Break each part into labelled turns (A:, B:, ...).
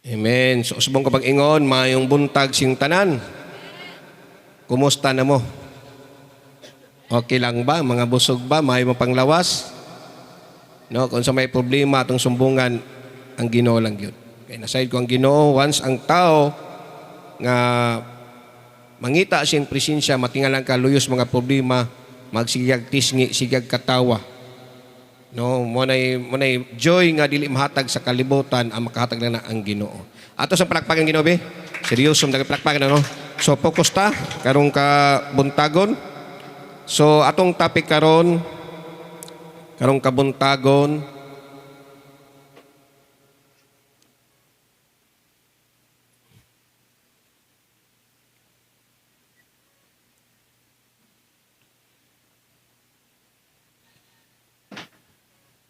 A: Amen. So usbong ka pag-ingon, maayong buntag sing tanan. Kumusta na mo? Okay lang ba? Mga busog ba? Maayo mo panglawas? No, kung sa may problema atong sumbungan, ang Ginoo lang gyud. Kay nasayod ko ang Ginoo, once ang tao nga mangita siyang presensya, matingalang ka luyos mga problema, magsigag tisngi, sigag katawa. No, mo nay joy nga dili mahatag sa kalibutan, ang makahatag lang na ang Ginoo. Ato sa palakpakan Ginoo be. Seryoso man palakpakan, ano? So focus ta karong ka buntagon. So atong topic karon karong kabuntagon,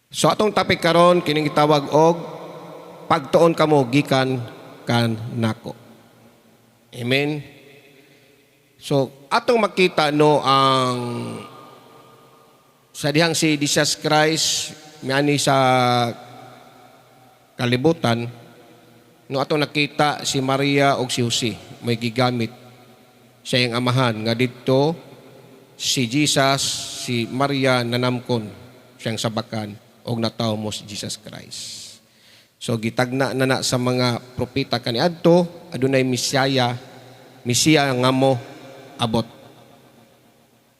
A: so atong topic karon kining gitawag og pagtuon kamo gikan kan nako. Amen. So atong makita, no, ang sa dihang si Jesus Christ miani sa kalibutan, no, atong nakita si Maria og si Jose may gigamit sa iyang amahan nga didto si Jesus, si Maria nanamkon siyang sabakan og natawo mo si Jesus Christ. So gitagna na na sa mga propeta kaniadto adunay Mesiyaya, Mesiya nga mo abot.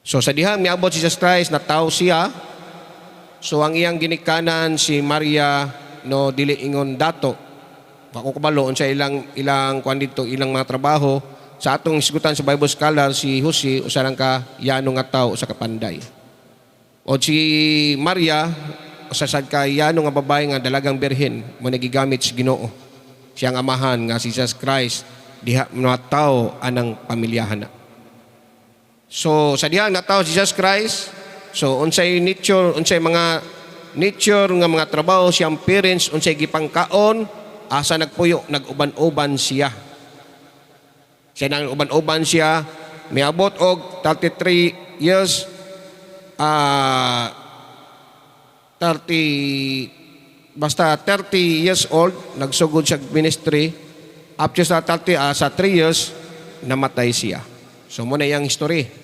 A: So sa dihang miabot si Jesus Christ, natawo siya. So ang iyang ginikanan si Maria, no, dili ingon dato. Wa ko kabalo unsa ilang ilang kuan dito, ilang mga trabaho. Sa atong isgutan sa Bible scholar, si Jose usa lang ka yano nga tawo, usa ka panday. O si Maria usa sad ka yano nga babae nga dalagang birhen mo nagigamit sa Ginoo. Siyang amahan nga si Jesus Christ diha natawo anang pamilyahan na. So sa dihang natawo si Jesus Christ, so unsay nature, unsay mga nature nga mga trabaho siyang parents, unsay gipangkaon, asa nagpuyo, nag-uban-uban siya. Siya nang uban-uban siya, miabot og 33 years, 30, basta 30 years old, nagsugod siya ministry, up to sa 30, sa 3 years, namatay siya. So mao na iyang history.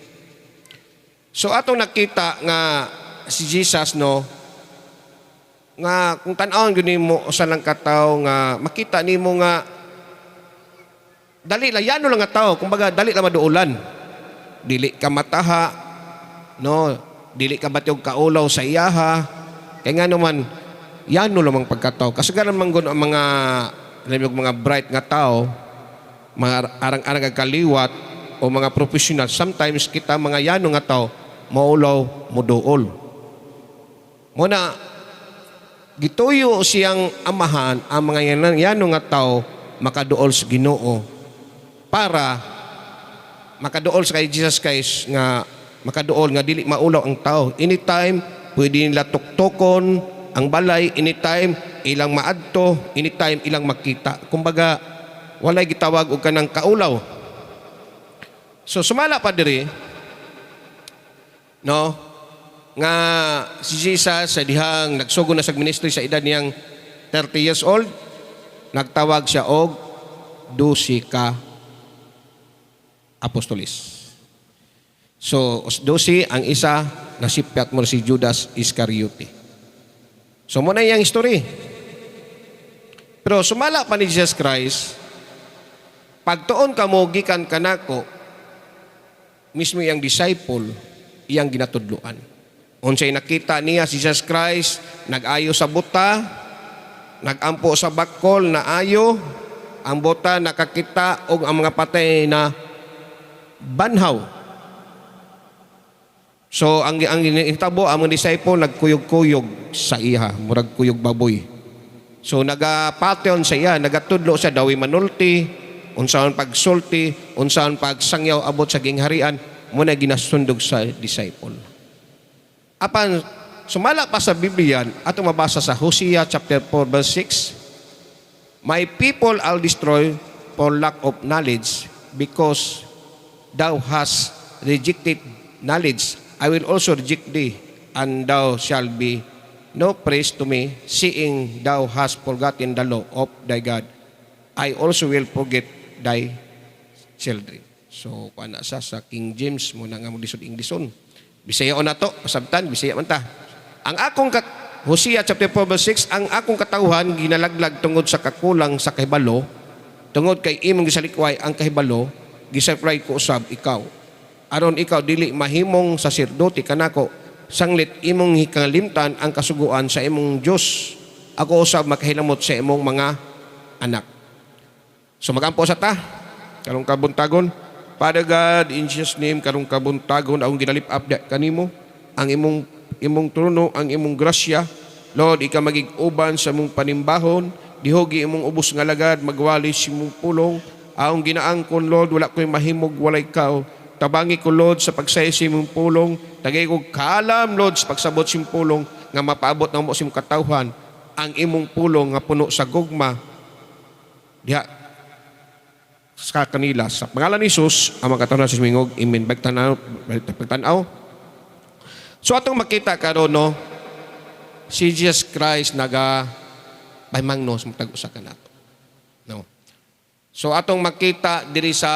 A: So atong nakita nga si Jesus, no, nga kung tan-awon gyud nimo usa lang ka tawo nga makita nimo nga dali lang, yano lang nga tawo, kumbaga dali lang maduolan. Dili ka mataha, no, dili ka batyog kaulaw sa iyaha. Kay nga naman yano lamang pagkatao. Kasagaran man gud ang mga alam mo, mga bright nga tao, mga arang-arang nga kaliwat o mga professional, sometimes kita mga yano nga tao maulaw moduol. Muna gituyo siyang amahan ang mga yano nga tao makaduol sa Ginoo para makaduol sa kay Jesus Christ nga makaduol nga dili maulaw ang tao. Anytime pwede nila tuktukon ang balay, anytime ilang maadto, anytime ilang makita. Kumbaga walay gitawag og kanang kaulaw. So sumala pa diri, no, nga si Jesus sa dihang nagsugod na sa ministry sa edad niyang 30 years old, nagtawag siya og 12 ka apostolis. So 12, ang isa nasipyat mo si Judas Iscariote. So mao na iyang history. Pero sumala pa ni Jesus Christ, pagtuon kamo gikan kanako, mismo iyang disciple iyang ginatudloan. Unsay nakita niya si Jesus Christ, nag-ayo sa buta, nagampo sa bakol na ayo, ang buta nakakita og ang mga patay na banhaw. So ang initabo ang mga disciple nagkuyog-kuyog sa iya, murag kuyog baboy. So nagapation sa iya, nagatudlo siya dawi manulti, unsaon pagsulti, unsaon pagsangyaw abot sa gingharian, mao na ginasundog sa disciple. Apan sumala pa sa Biblia atong mabasa sa Hosea chapter 4 verse 6, "My people I'll destroy for lack of knowledge, because thou hast rejected knowledge, I will also reject thee, and thou shalt be no priest to me, seeing thou hast forgotten the law of thy God." I also will forget thy children. So, kuan na sa King James mo na nga mo lisod Englishon. Bisaya na to, pasabtan, Bisaya man ta. Ang akong kat Hosea chapter 4 verse 6, ang akong katawhan ginalaglag tungod sa kakulang sa kahibalo, tungod kay imong gisalikway ang kahibalo, gisaplay ko usab ikaw. Aron ikaw dili mahimong saserdote kanako, sanglit imong hikalimtan ang kasuguan sa imong Dios. Ako usab makahilamot sa imong mga anak. So magampo sa ta, karong kabuntagon. Father God, in Jesus' name, karong kabuntagon, akong ginalip up kanimo, ang imong imong trono, ang imong grasya. Lord, ikaw magig-uban sa imong panimbahon, dihogi imong ubos nga lagad, magwali sa imong pulong. Akong ginaangkon, Lord, wala ko'y mahimog, wala ikaw. Tabangi ko, Lord, sa pagsaya sa imong pulong. Tagay ko kaalam, Lord, sa pagsabot sa imong pulong, nga mapaabot na mo sa imong katawhan, ang imong pulong nga puno sa gugma, diha sa kanila. Sa pangalan ni Jesus, ang mga katawhan sa mingog, amen. Pagtanaw, pagtanaw. So atong makita karon, no, si Jesus Christ naga pahimangno sa matag usa kanato. No. So atong makita diri sa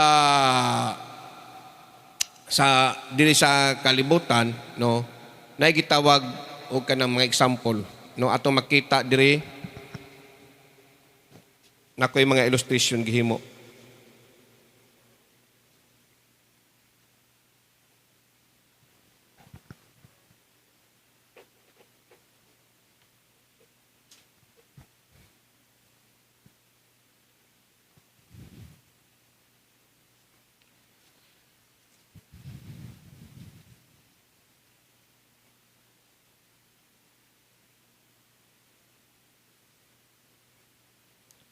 A: kalibutan, no, na gitawag og kanang mga example, no, atong makita diri nakoy mga illustration gihimo.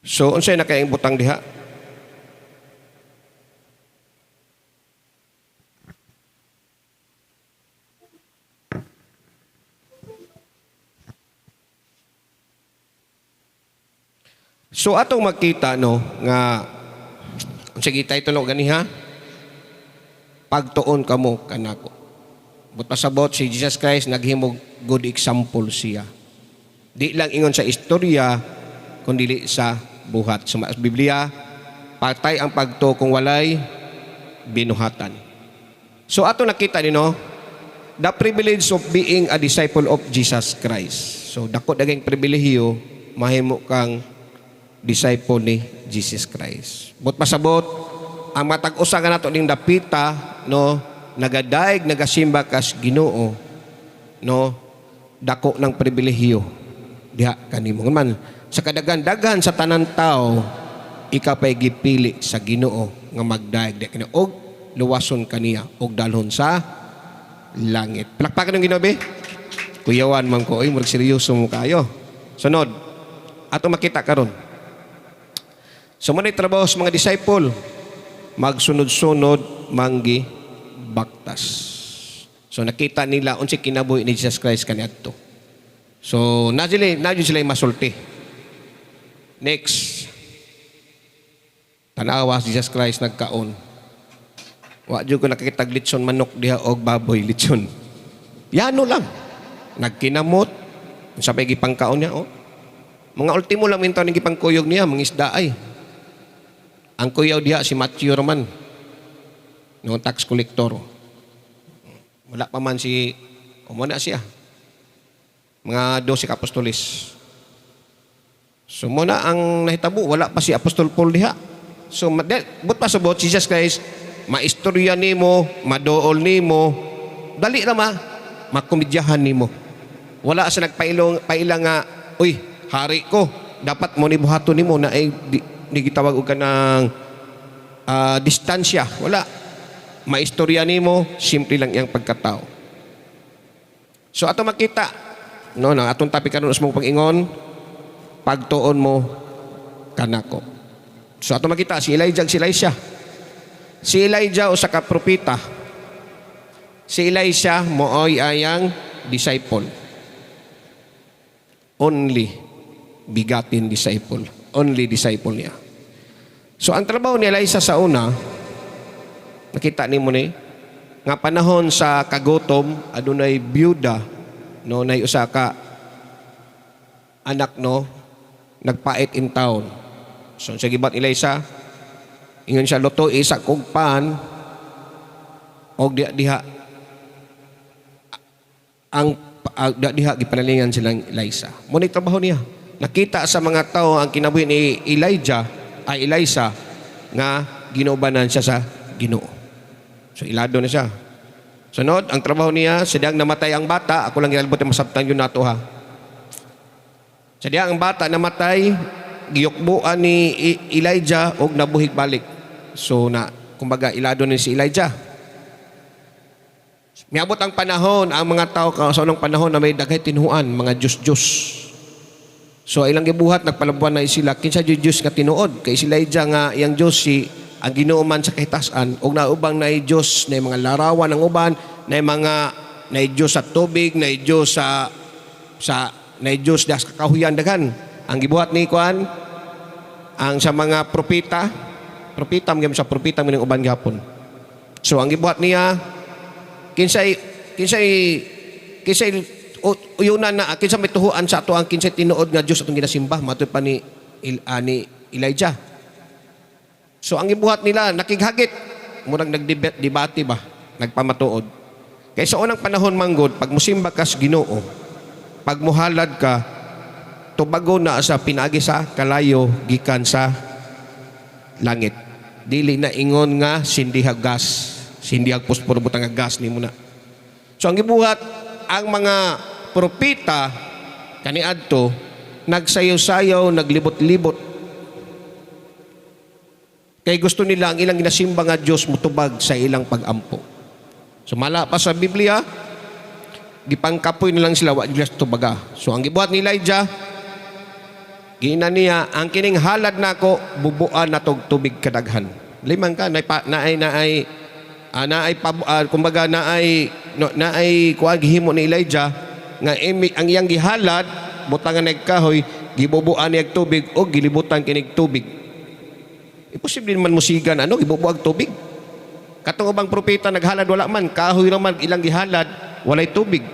A: So unsay na kayang butang diha? So atong makita, no, nga unsa gitay tulo ganiha? Pagtuon kamo kanako. But pasabot si Jesus Christ naghimog good example siya. Di lang ingon sa istorya kundi sa buhat. Sa Biblia, patay ang pagtuo kung walay binuhatan. So ato nakita nino the privilege of being a disciple of Jesus Christ. So dako daging pribilehiyo mahimo kang disciple ni Jesus Christ. But pasabot ang matag usa ka nato ning dapita, no, nagadaig nagasimba kas Ginoo, no, dako ng pribilehiyo diha kanimo man sa kadagan-daghan sa tanan tao, ikaw pa'y gipili sa Ginoo nga magdaig diha kaniya og luwason kaniya og dalhon sa langit. Palakpakan ng Ginoo be. Kuyawan man ko, oy, murag seryoso mo kayo. Sunod, ato makita karon. So manay trabaho sa mga disciple, magsunod-sunod manggi baktas. So nakita nila unsay kinabuhi ni Jesus Christ kaniadto. So na sila masulti. Next. Tanawa si Jesus Christ nagkaon. Wa jud ko nakakitag litson manok diha og baboy litson. Yano lang. Nagkinamot. Unsa pay gipangkaon niya, oh. Mga ultimo lang mintaw ning gipangkuyog niya, mga isda ay. Ang kuyaw diha si Matthew Roman. No, tax collector. Wala pa man si umuna siya. Mga 12 ka apostoles. So muna ang nahitabo, wala pa si Apostol Paul diha. So but pa subot Jesus Christ, maistorya nimo, madool nimo, dali ra ma, makomedyahan nimo. Wala sa nagpailong paila nga, uy, hari ko, dapat mo ni buhaton nimo na ay di, di gitawag og kanang distansya. Wala. Maistorya nimo, simple lang iyang pagkatao. So ato makita, no, na atong topic karon sa mong pag-ingon, pagtuon mo kanako. So ato makita si Elijah ug si Elisha. Si Elijah usa ka propeta. Si Elisha mooy ayang disciple. Only begotten disciple. Only disciple niya. So ang trabaho ni Elisha sa una, nakita nimo ni nga panahon sa kagutom, adunay byuda, no, nay usa ka anak, no, nagpait in town. So sa gibuhat Elisa, ingon siya, "Luto isa kog pan," og diha diha ang diha, diha gipanalingan silang Elisa. Mo ni trabaho niya. Nakita sa mga tao ang kinabuhi ni Elijah ay Elisa nga ginubanan siya sa Ginoo. So ilado na siya. Sunod, ang trabaho niya, sa diyang namatay ang bata, ako lang ginalbot yung masabtan yun nato ha. Sa diyang ang bata namatay, giyukbuan ni Elijah og nabuhig balik. So na, kumbaga ilado ni si Elijah. Miabot ang panahon, ang mga tao sa unang panahon na may daghay tinuan, mga Diyos-Diyos. So ilang gibuhat, nagpalabuan na sila, kinsa jud Diyos nga tinuod? Kay si Elijah nga iyang Diyos si ang Ginoo man sa kahitasan ug naubang naay Diyos na mga larawan ng uban, na mga naay Diyos sa tubig, naay Diyos sa sa naay Diyos sa kakahuyan, daghan. Ang gibuhat ni kuan ang sa mga propeta, propeta man sa propeta man uban gihapon. So ang gibuhat niya, kinsay kinsay kinsay uyunan na, kinsa may tuhuan sa ato ang kinsay tinuod nga Dios atong ginasimba, matud pa ni Elijah. So ang gibuhat nila, nakighagit, murag nagdebate debate ba, nagpamatuod. Kay sa unang panahon manggod, pag musimba ka sa Ginoo, pag muhalad ka, tubago na sa pinaagi sa kalayo gikan sa langit. Dili na ingon nga sindihag gas, sindihag posporo, butang nga gas nimo na. So ang gibuhat ang mga propeta kaniadto, nagsayaw-sayaw, naglibot-libot. Kay gusto nila ang ilang ginasimba nga Dios mutubag sa ilang pag-ampo. Sumala pa sa Biblia, gipangkapoy na lang sila, wa sila tubaga. So ang gibuhat ni Elijah, gina niya ang kining halad nako bubuan na tog tubig kadaghan. Limang ka naay pa, naay naay naay kumbaga naay no, naay kuan gihimo ni Elijah nga ang iyang gihalad butangan og kahoy, gibubuan niya og tubig o gilibutan kinig tubig. Imposible man musigan ano gibubuag tubig. Katong ubang propeta naghalad, wala man, kahoy ra man ilang gihalad, walay tubig.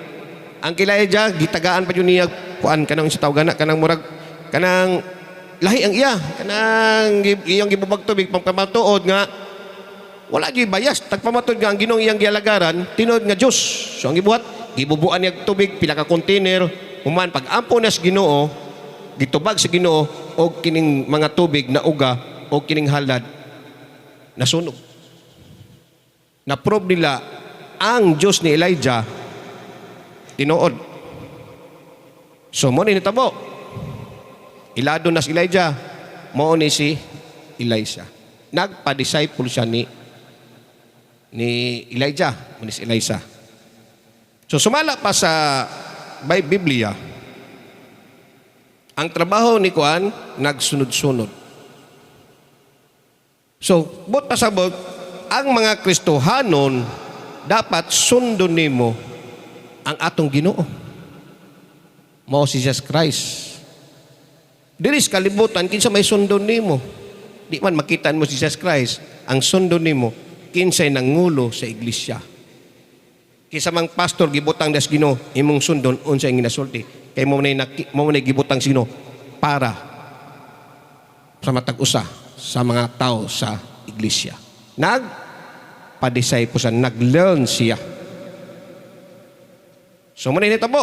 A: Ang kila Elijah gitagaan pa jud niya kuan kanang sa tawgana kanang murag kanang lahi ang iya kanang iyang gibubag tubig pagpamatuod nga wala gyud bias, tagpamatod nga ang Ginoong iyang gialagaran tinuod nga Dios. So ang gibuhat, gibubuan niya og tubig pila ka container, human pag ampo na sa Ginoo, gitubag sa Ginoo og kining mga tubig na uga og kining halad nasunog. Na-prove nila ang Diyos ni Elijah tinuod. So mo ni nitabo. Ilado na si Elijah, mo ni si Elisha. Nagpa-disciple siya ni Elijah, mo ni si Elisha. So sumala pa sa by Biblia, ang trabaho ni Kuan nagsunod-sunod. So, buot pasabot, ang mga Kristohanon dapat sundon nimo ang atong Ginoo. Mao si Jesus Christ. Diri sa kalibutan kinsa may sundon nimo? Di man makita mo si Jesus Christ, ang sundon nimo kinsay nangulo sa iglesia. Kinsa mang pastor gibutang das Ginoo, imong sundon unsa ang ginasulti. Kay mo nay gibutang sa Ginoo para sa matag usa sa mga tao sa iglesia. Nag padisay po siya, nag-learn siya. So mo na nitabo.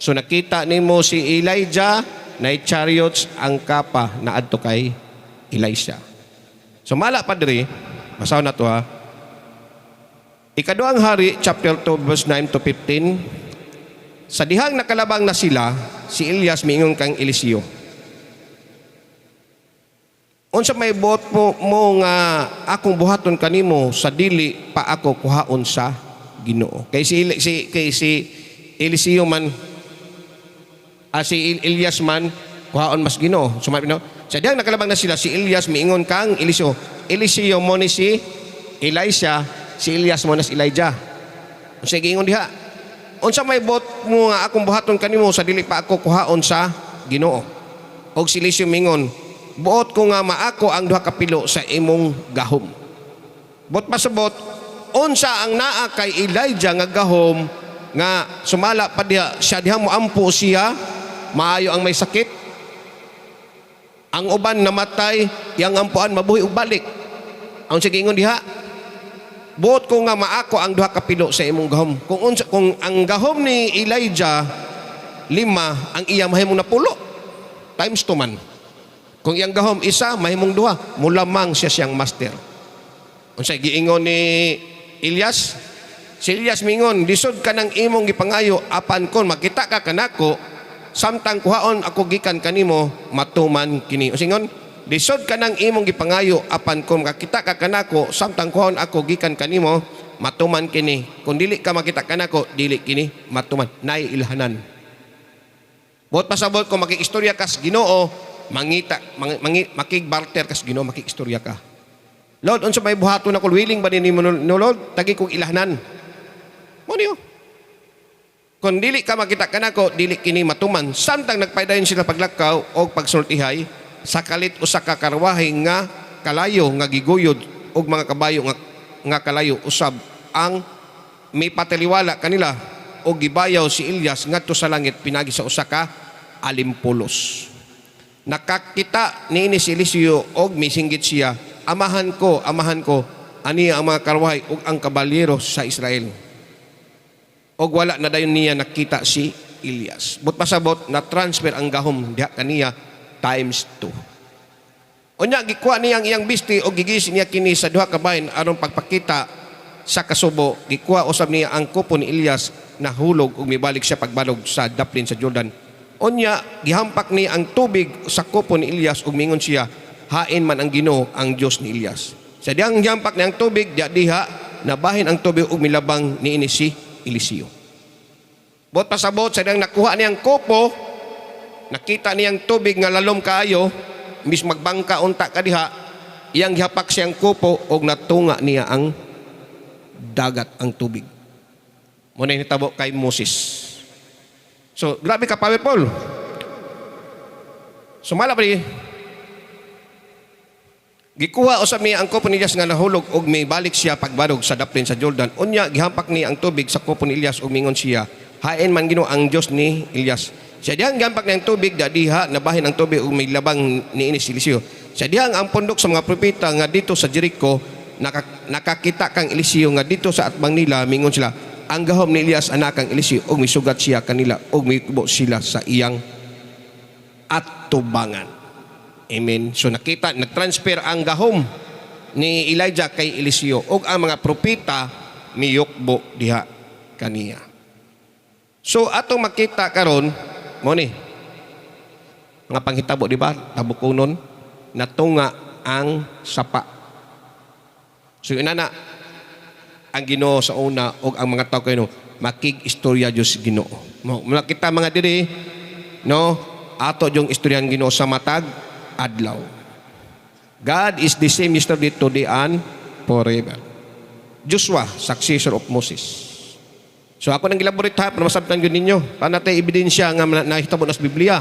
A: So nakita nimo si Elijah na chariots ang kapa na adto kay Elisha. So mala pa diri, basaw na to ha. Ikaduhang Hari chapter 2 verse 9 to 15. Sa dihang nakalabang na sila, si Elias miingon kang Eliseo. "Unsa may buot mo nga akong buhaton kanimo sa dili pa ako kuhaon sa Ginoo?" Kay si si kay si Eliseo man si Elias man kuhaon mas Ginoo. Sumali no. Sa dihang nakalabang na sila, si Elias miingon kang Eliseo. Eliseo mo ni si Elisha, si Elias mo na si Elijah. Unsa giingon diha? "Unsa may buot mo nga akong buhaton kanimo sa dili pa ako kuhaon sa Ginoo?" Og si Eliseo mingon, "Buot ko nga maako ang duha ka pilo sa imong gahom." Buot pasabot, unsa ang naa kay Elijah nga gahom nga sumala pa diha siya diha mo ampo siya, maayo ang may sakit? Ang uban namatay, iyang ampuan mabuhi ug balik. Ang sige ingon diha, buot ko nga maako ang duha ka pilo sa imong gahom. Kung unsa, kung ang gahom ni Elijah lima, ang iya mahimong napulo. Times two man. Kung iyang gahom isa, mahimong duha. Mulamang siya siyang master. Unsay giingon ni Elias? Si Elias mingon, "Lisod ka ng imong gipangayo, apan kon makita ka kanako, samtang kuhaon ako gikan kanimo, matuman kini." Unsay ingon? "Lisod ka ng imong gipangayo, apan kon makita ka kanako, samtang kuhaon ako gikan kanimo, matuman kini. Kung dili ka makita kanako, dili kini matuman." Nay ilhanan. Buot pasabot, kung makikistorya ka sa Ginoo, mangita, makigbarter ka sa Ginoo, makikistorya ka. "Lord, unsa may buhaton ako, willing ba nimo no, Lord? Tagi kong ilhanan." Mo niyo. "Kung dili ka makita kanako, dili kini matuman." Samtang nagpadayon sila paglakaw o pagsultihay, sa kalit usa ka karwahe nga kalayo nga giguyod og mga kabayo nga kalayo usab ang mipataliwala kanila og gibayaw si Elias ngadto sa langit pinagi sa usa ka alimpulos. Nakakita niini si Eliseo og misinggit siya, "Amahan ko, amahan ko, ani ang mga karwahe ug ang kabalyero sa Israel." Og wala na dayon niya nakita si Elias. But pasabot, na transfer ang gahom diha kaniya times 2. Unya gikuha niya ang iyang bisti og gigisi niya kini sa duha ka bahin aron pagpakita sa kasubo. Gikuha usab niya ang kupo ni Elias na hulog ug mibalik siya pagbalog sa daplin sa Jordan. Unya gihampak niya ang tubig sa kupo ni Elias ug mingon siya, "Hain man ang Ginoo, ang Dios ni Elias." Sa diyang gihampak niya ang tubig, diha diha nabahin ang tubig ug milabang niini si Eliseo. Bot pasabot, sa diyang nakuha niyang kupo, nakita niyang tubig nga lalom kaayo, mis magbangka unta ka diha, iyang gihapak siyang kupo og natunga niya ang dagat, ang tubig. Mo na hitabo kay Moses. So, grabe ka powerful. Sumala pa di. Gikuha usab niya ang kupo ni Elias nga nahulog og mibalik siya pagbarog sa daplin sa Jordan. Unya gihampak niya ang tubig sa kupo ni Elias ug mingon siya, "Hain man Ginoo, ang Dios ni Elias." Sa dihang gihampak niya ang tubig, diha nabahin ang tubig ug may labang niini si Eliseo. Sa dihang ang pundok sa mga propeta nga dito sa Jericho nakakita kang Eliseo nga dito sa atbang nila, mingon sila, "Ang gahom ni Elias anak kang Eliseo," ug misugat siya kanila ug mikubo sila sa iyang atubangan. Amen. So nakita, nagtransfer ang gahom ni Elijah kay Eliseo ug ang mga propeta miyukbo diha kaniya. So atong makita karon mo ni mga panghitabo, di ba? Tabukonon natunga ang sapa. So inana ang Ginoo sa una ug ang mga tao kayo makig-istorya Dios Ginoo. Mo kita mga diri, no, ato yung istoryahan Ginoo sa matag adlaw. God is the same yesterday, today, and forever. Joshua, successor of Moses. So ako nang gilaborate ha, para masabtan gyud ninyo. Para natay ebidensya nga nahitabo na sa Biblia.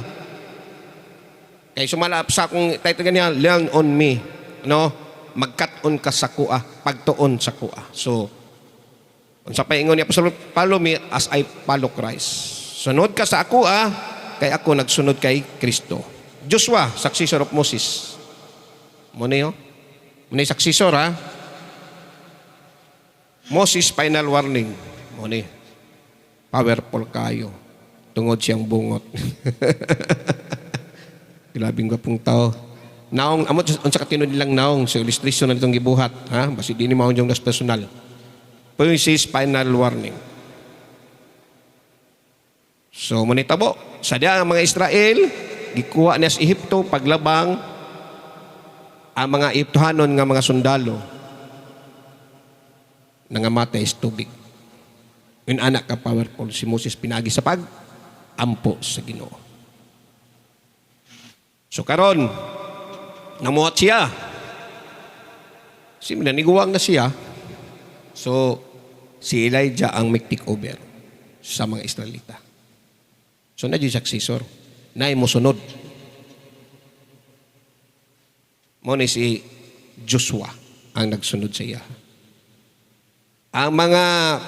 A: Kay sumala sa akong title ganiya, "Learn on Me." No? Magkat-on ka sa kua, pagtuon sa kua. So, unsa pa ingon ni Apostol, "Follow me as I follow Christ." Sunod ka sa ako ah, kay ako nagsunod kay Kristo. Joshua, successor of Moses. Mo na yun. Mo na yung successor ha. Moses final warning. Mo ni. Powerful kayo. Tungod siyang bungot. Grabing gwapong tao. Naong, amot unsa ka tinuod nilang naong sa illustration na itong gibuhat, ha? Basi di ni mao yung das personal. Moses final warning. So munitabo, sa diya ang mga Israel gikuha niya sa Ehipto paglabang ang mga Ehiptohanon nga mga sundalo nangamatay sa tubig. Yun anak ka powerful si Moses pinagi sa pag ampo sa Ginoo. So karon namuhat siya. Si naniguwang na siya. So si Elijah ang make over sa mga Israelita. So na successor. Naay mosunod. Mo ni si Joshua ang nagsunod sa iya. Ang mga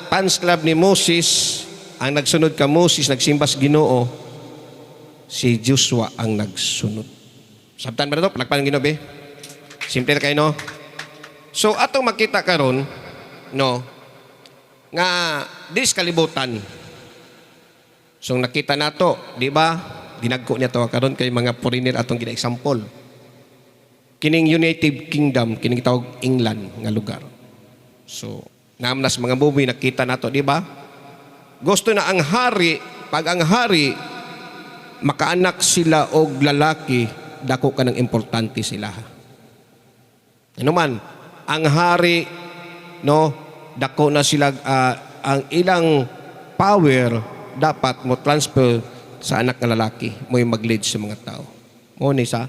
A: fans club ni Moses, ang nagsunod ka Moses, nagsimba sa Ginoo, si Joshua ang nagsunod Sabtan ba na to? Palakpan ang Ginoo, be. Simple na kayo, no? So, atong makita karon, no, nga this kalibutan. So, nakita nato, di ba? Ginagko niya to karon kay mga foreigner atong gina-example. Kining United Kingdom, kining tawag England nga lugar. So, naamnas mga movie, nakita nato, di ba? Gusto na ang hari, pag ang hari makaanak sila og lalaki, dako ka ng importante sila. Ano man, ang hari, no, dako na sila, ang ilang power dapat mo transfer sa anak nga lalaki, mo mag-lead sa mga tao. Mo ni sa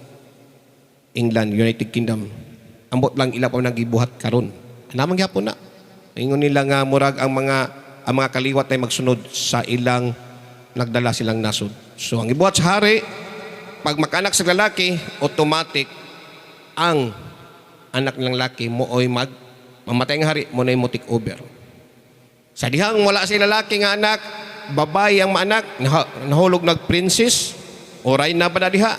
A: England, United Kingdom. Ambot lang ila pa nang gibuhat karon. Anamang gyapon na. Ingon nila nga murag ang mga kaliwat ay magsunod sa ilang nagdala silang nasod. So ang gibuhat sa hari, pag makanak sa lalaki, automatic ang anak nilang laki mo oy mag mamatay ang hari mo na mo take over. Sa dihang wala si lalaki nga anak, babae ang maanak, nahulog nag princess, oray na ba na diha?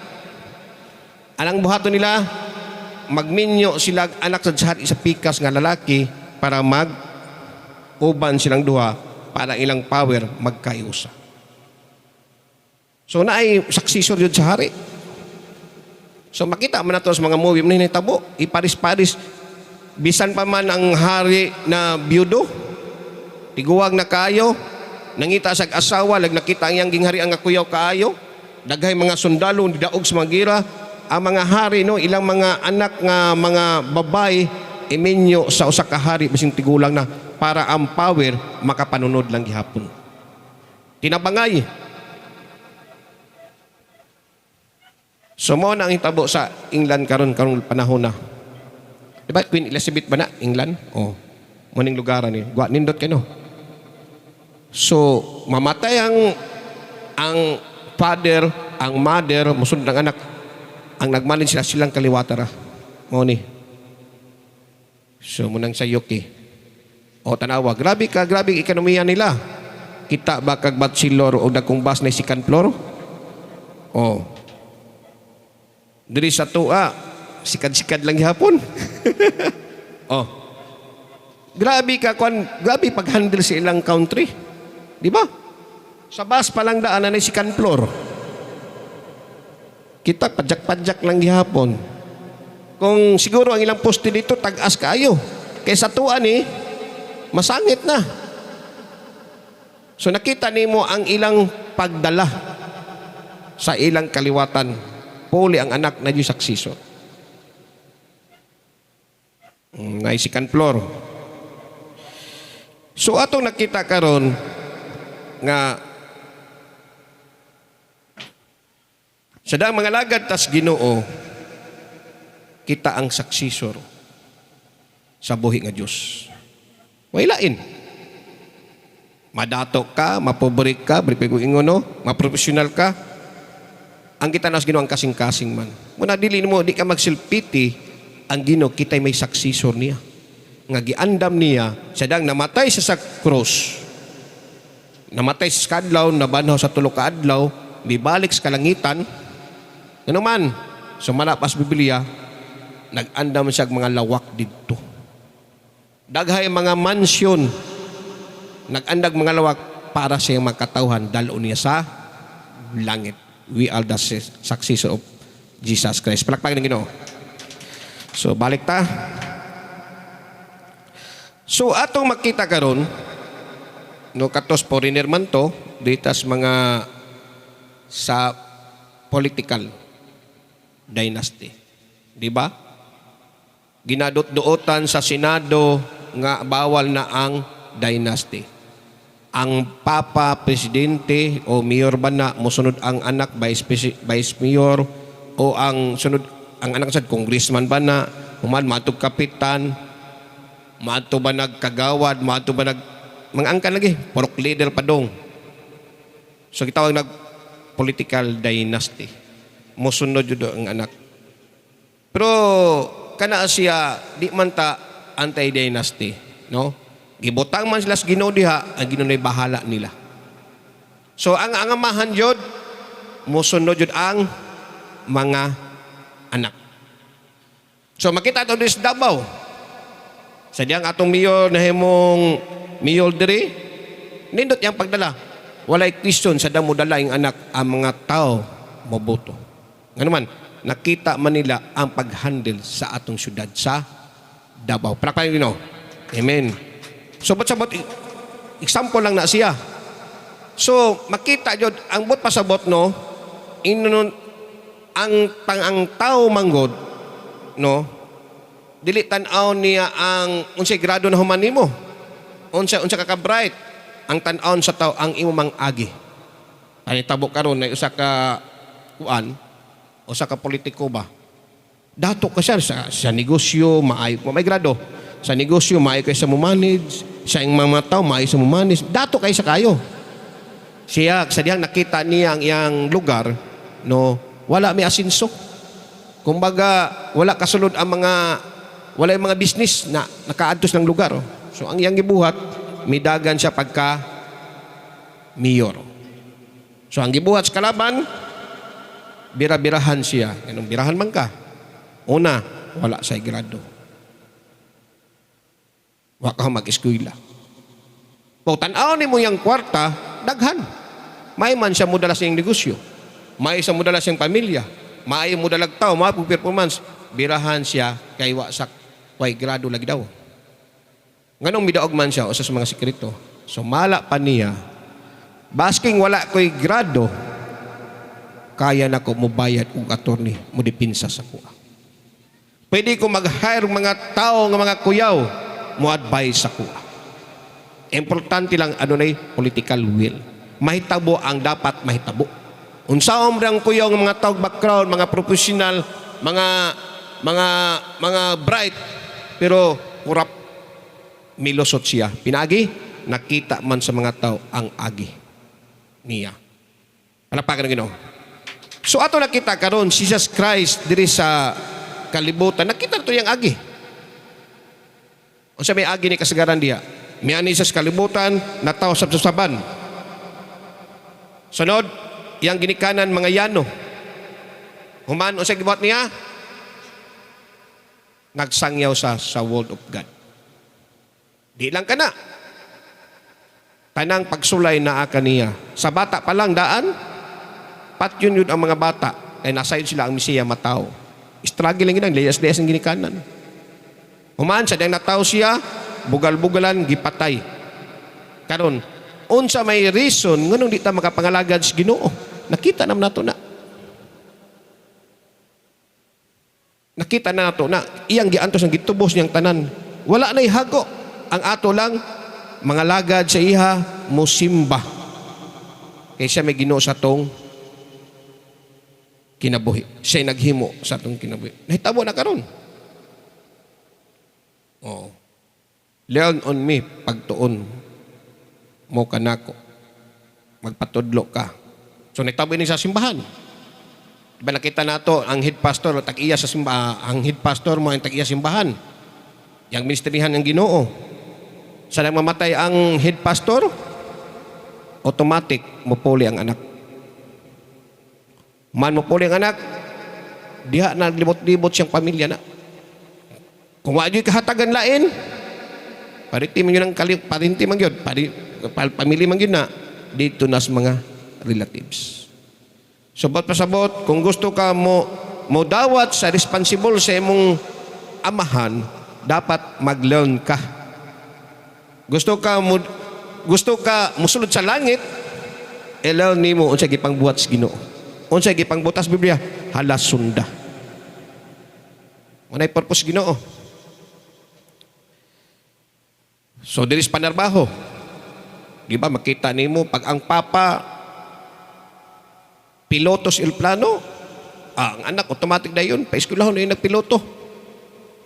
A: Anang buhaton nila, magminyo sila anak sa hari sa pikas nga lalaki para mag uban silang duha para ilang power magkayusa. So naay successor yun sa hari. So makita man nato sa mga movie man tabo, iparis-paris bisan pa man ang hari na biyudo, tiguwag na kaayo, nangita sa asawa, lag nakita ang iyang ginghari ang kuyaw kaayo, daghay mga sundalo daog sa mga gira, ang mga hari, no, ilang mga anak nga mga babae iminyo sa usa ka hari bising tigulang na para ang power makapanunod lang gihapon. Tinabangay. So mo na ang hitabo sa England karon, karong panahon na. Di ba Queen Elizabeth ba na England? Oh. Mo ning lugar ni. Gwa nindot kay, no. So mamatay ang father, ang mother, musunod ang anak. Ang nagmanage sila silang kaliwata ra. Mo ni. So munang sa UK. O tanawa, grabe ka, grabe ang ekonomiya nila. Kita ba kag bachelor o dagkong bus na second floor? Oh. Diri sa tuwa, sikad-sikad lang gihapon. Oh. Grabe ka kwan, grabe pag-handle sa ilang country. Di ba? Sa bus pa lang daan na second floor. Kita padyak-padyak lang gihapon. Kung siguro ang ilang poste dito tag-as kaayo. Kay sa tuwa ni masangit na. So nakita nimo ang ilang pagdala sa ilang kaliwatan. Puli ang anak na Diyos successor. Na second floor. So atong nakita karon nga sa daang mga lagad tas Ginoo, kita ang successor sa buhi nga Dios. Way lain. Madato ka, mapobre ka, balik ko ingon, no, maprofessional ka. Ang kita nas Ginoo ang kasing-kasing man. Muna dili mo di ka magsilpiti, ang Ginoo kita'y may successor niya. Nga giandam niya sa dang namatay siya sa cross. Namatay sa kadlaw, nabanhaw sa tulo ka adlaw, mibalik sa kalangitan. Ngano man, sumala pa sa Biblia, nag-andam siya og mga lawak didto. Daghay mga mansion, nag-andag mga lawak para sa iyang mga katawhan, dal-on niya sa langit. We are the successor of Jesus Christ. Palakpakan ng Ginoo. So, balik ta. So, atong makita karon, no, katos foreigner man to, ditas mga sa political dynasty. Di ba? Ginadot-duotan sa Senado nga bawal na ang dynasty. Ang papa, presidente o mayor ba na, mosunod ang anak vice mayor o ang sunod ang anak sa congressman ba na, human maatog kapitan, maadto ba nagkagawad, maadto ba nag mga angkan lagi, purok leader pa dong. So gitawag nag political dynasty. Mosunod jud ang anak. Pero kana siya di man ta anti-dynasty, no? Gibutang man sila sa Ginoo diha, ang Ginoo na'y bahala nila. So ang amahan jud mosunod jud ang mga anak. So makita ato diri sa Davao. Sa diyang atong mayor, nahimong mayor diri, nindot yang pagdala. Walay question sa damo dala yung anak, ang mga tao moboto. Ngano man, nakita man nila ang pag-handle sa atong syudad sa Davao. Palakpakan Ginoo. Amen. So but sabot, example lang na siya. So makita jud ang buot pasabot, no, inon ang tang ang tao manggod, no, dili tan-aw niya ang unsay grado na human nimo, unsa unsa ka ka-bright. Ang tan-awon sa tao, ang imo mang agi. Ani tabo karon na usa ka kuan, usa ka politiko ba, dato ka siya sa negosyo, maayo, may grado sa negosyo, maayo kay sa mo manage sa iyang mga tao, maayo sa mo manage, dato kay sa kayo siya. Sa dihang nakita niya ang iyang lugar, no, wala may asinso. Kumbaga, wala kasulod ang mga, wala yung mga business na nakaadtos ng lugar. Oh. So ang iyang gibuhat, midagan siya pagka mayor. So ang gibuhat sa kalaban, bira-birahan siya. Ganong birahan man ka. Una, wala sa grado. Wa ka mag-eskwela. Kung tan-aw nimo yang kwarta, daghan. May man siya modala sa iyang negosyo. May sa modala siyang pamilya. May mo dalag tao, may performance. Birahan siya kay wa sa way grado lagi daw. Nganong midaog man siya usa sa mga sekreto. So mala pa niya, basking wala ko'y grado, kaya na ko mobayad og attorney mo depinsa sa kuha. Pwede ko mag-hire mga tao nga mga kuyaw mo advise sa kuha. Importante lang ano na political will. Mahitabo ang dapat mahitabo. Unsaon man ang kuyaw ng mga tao background, mga professional, mga bright, pero corrupt, milusot siya. Pinagi, nakita man sa mga tao ang agi niya. Palakpakan ng Ginoo. So ato nakita karon Jesus Christ diri sa kalibutan, nakita to yang agi. Unsa may agi ni kasagaran diha? Miani sa kalibutan, nataw sa saban. Sunod, yang ginikanan mga yano. Human, unsa gibuhat niya? Nagsangyaw sa world of God. Di lang kana. Tanang pagsulay naa kaniya. Sa bata pa lang daan, patyon yun ang mga bata. Kay nasayod sila ang Mesiya mataw. Struggle lang yun, layas-layas ang ginikanan. Human, sa diyang nataw siya, bugal-bugalan, gipatay. Karon, unsa may reason nganong di ta makapangalagad sa Ginoo? Nakita naman nato na. Nakita na nato na iyang giantos ang gitubos niyang tanan. Wala na'y hago. Ang ato lang mga lagad sa iha musimba. Kay siya may Ginoo sa atong kinabuhi. Siya naghimo sa atong kinabuhi. Nahitabo na karon. Oh. Learn on me pagtuon mo kanako. Magpatudlo ka. So nagtabo ini sa simbahan. Diba nakita nato ang head pastor tag-iya sa simbahan, ang head pastor mo ang tag-iya simbahan. Yang ministerihan ng Ginoo. Sa nang mamatay ang head pastor, automatic mupuli ang anak. Man mupuli ang anak, diha na libot-libot siyang pamilya na. Kung wa gyud kahatagan lain, pariti man yun ang kali, parinti man yun, pari, pamilya man yun na, dito na sa mga relatives. So, ba't pasabot, kung gusto ka mo mo dawat sa responsible sa imong amahan, dapat mag-learn ka. Gusto ka musulod sa langit, i-learn nimo unsa gipangbuhat sa Ginoo. Unsa gipangbuhat sa Biblia? Hala sunda. Manay purpose Ginoo. So diri sa panarbaho. Di ba makita nimo pag ang papa piloto sa eroplano, ang anak automatic na yun, paeskwelahon na yun nagpiloto.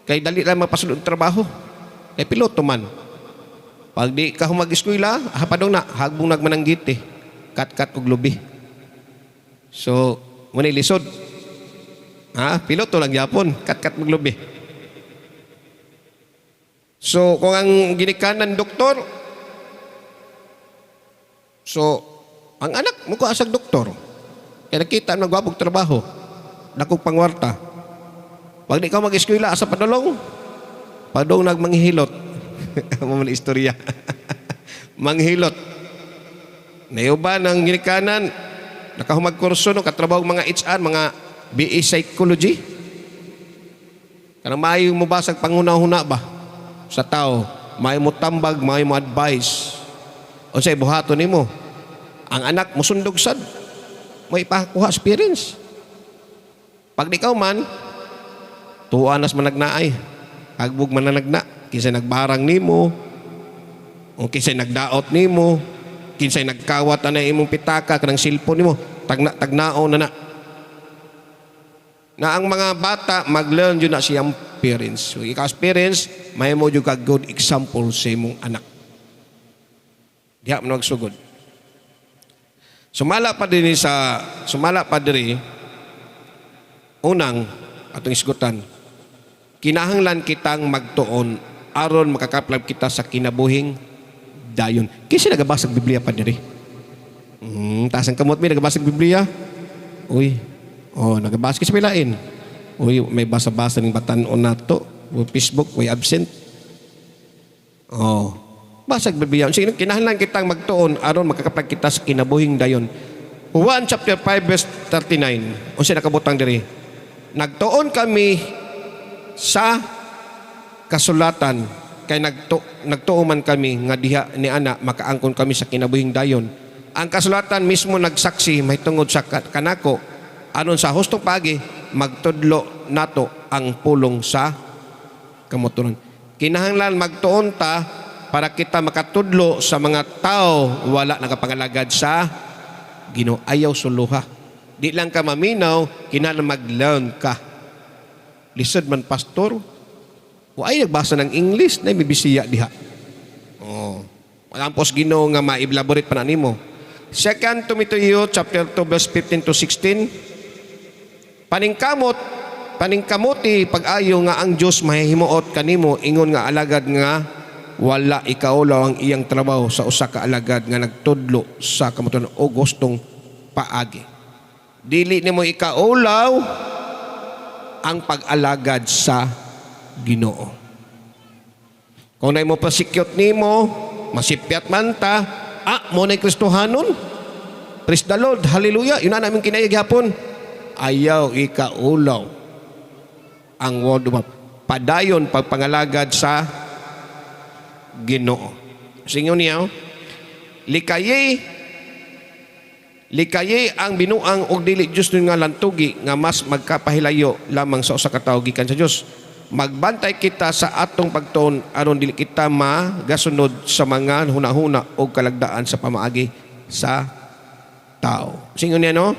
A: Kay dali lang mapasulod ang trabaho. Kay piloto man. Pag di ka mag-eskwela, hapadong na, hagbong nagmananggit eh. Kat-kat og lubi. So, muna lisod. Ha? Piloto lang yapon, kat-kat maglubi. So, kung ang ginikanan doktor, so, ang anak mo ko asag doktor. Kaya nakita ang gwapong trabaho, dakong pangwarta. Pag di ka mag-eskwela, asa padulong? Padung nagmanghilot. Mao man istorya. Manghilot. Nayuba ng ginikanan, nakahumag kurso no, katrabaho mga HR, mga BA Psychology. Kanang maayo mo basag panguna-huna ba sa tao, maayo mo tambag, maayo mo advice. Unsay buhaton nimo? Ang anak musundog sad. May ipakuha experience. Pag di ka man, tuwa nas managnaay. Hagbog mananagna. Kinsay nagbarang nimo, o kinsay nagdaot nimo, kinsay nagkawat na imong pitaka kanang cellphone nimo, tagna tagnao na na. Na ang mga bata mag-learn jud na siyang parents. So ikaw as parents, mahimo jud ka good example sa imong anak. Diha man magsugod. Sumala pa diri unang atong isgutan, kinahanglan kitang magtuon aron makakaplab kita sa kinabuhing dayon. Kinsa nagabasa og Biblia pa diri? Taas ang kamot mi nagabasa og Biblia. Uy. Oh, nagabasa kasi pilain. Uy, may basa-basa ning batan-on nato. Facebook, way absent. Oh. Basag Biblia. Sige, kinahanglan kitang magtuon aron makakaplag kita sa kinabuhing dayon. Juan chapter 5 verse 39. Unsa nakabutang diri? Nagtuon kami sa kasulatan kay nagtuo man kami nga diha ni ana makaangkon kami sa kinabuhing dayon. Ang kasulatan mismo nagsaksi mahitungod sa kanako aron sa hustong paagi magtudlo nato ang pulong sa kamatuoran. Kinahanglan magtuon ta para kita makatudlo sa mga tao wala nakapangalagad sa Ginoo. Ayaw suluha. Di lang ka maminaw, kinahanglan mag-learn ka. Lisod man, pastor. O ay nagbasa ng English na may Bisaya diha. Oh. Malampos Ginoo nga ma-elaborate pa na nimo. 2 Timoteo chapter 2 verse 15 to 16. Paningkamot, paningkamuti pag-ayo nga ang Dios mahihimuot kanimo ingon nga alagad nga wala ikaulaw ang iyang trabaho sa usa ka alagad nga nagtudlo sa kamatuoran o gustong paagi. Dili nimo ikaulaw ang pag-alagad sa Ginoo. Kung na mo pasikyot nimo, masipyat man ta, mao na Kristohanon. Praise the Lord, hallelujah. Yun na namin kinaya gihapon. Ayaw ikaulaw ang word of God. Padayon pagpangalagad sa Ginoo. Singon niya, likayi likayi ang binuang og dili Dios nga lantugi nga mas magkapahilayo lamang sa usa ka tawo gikan sa Dios. Magbantay kita sa atong pagtuon aron dili kita magasunod sa mga hunahuna o kalagdaan sa pamaagi sa tao. Singon niya, no?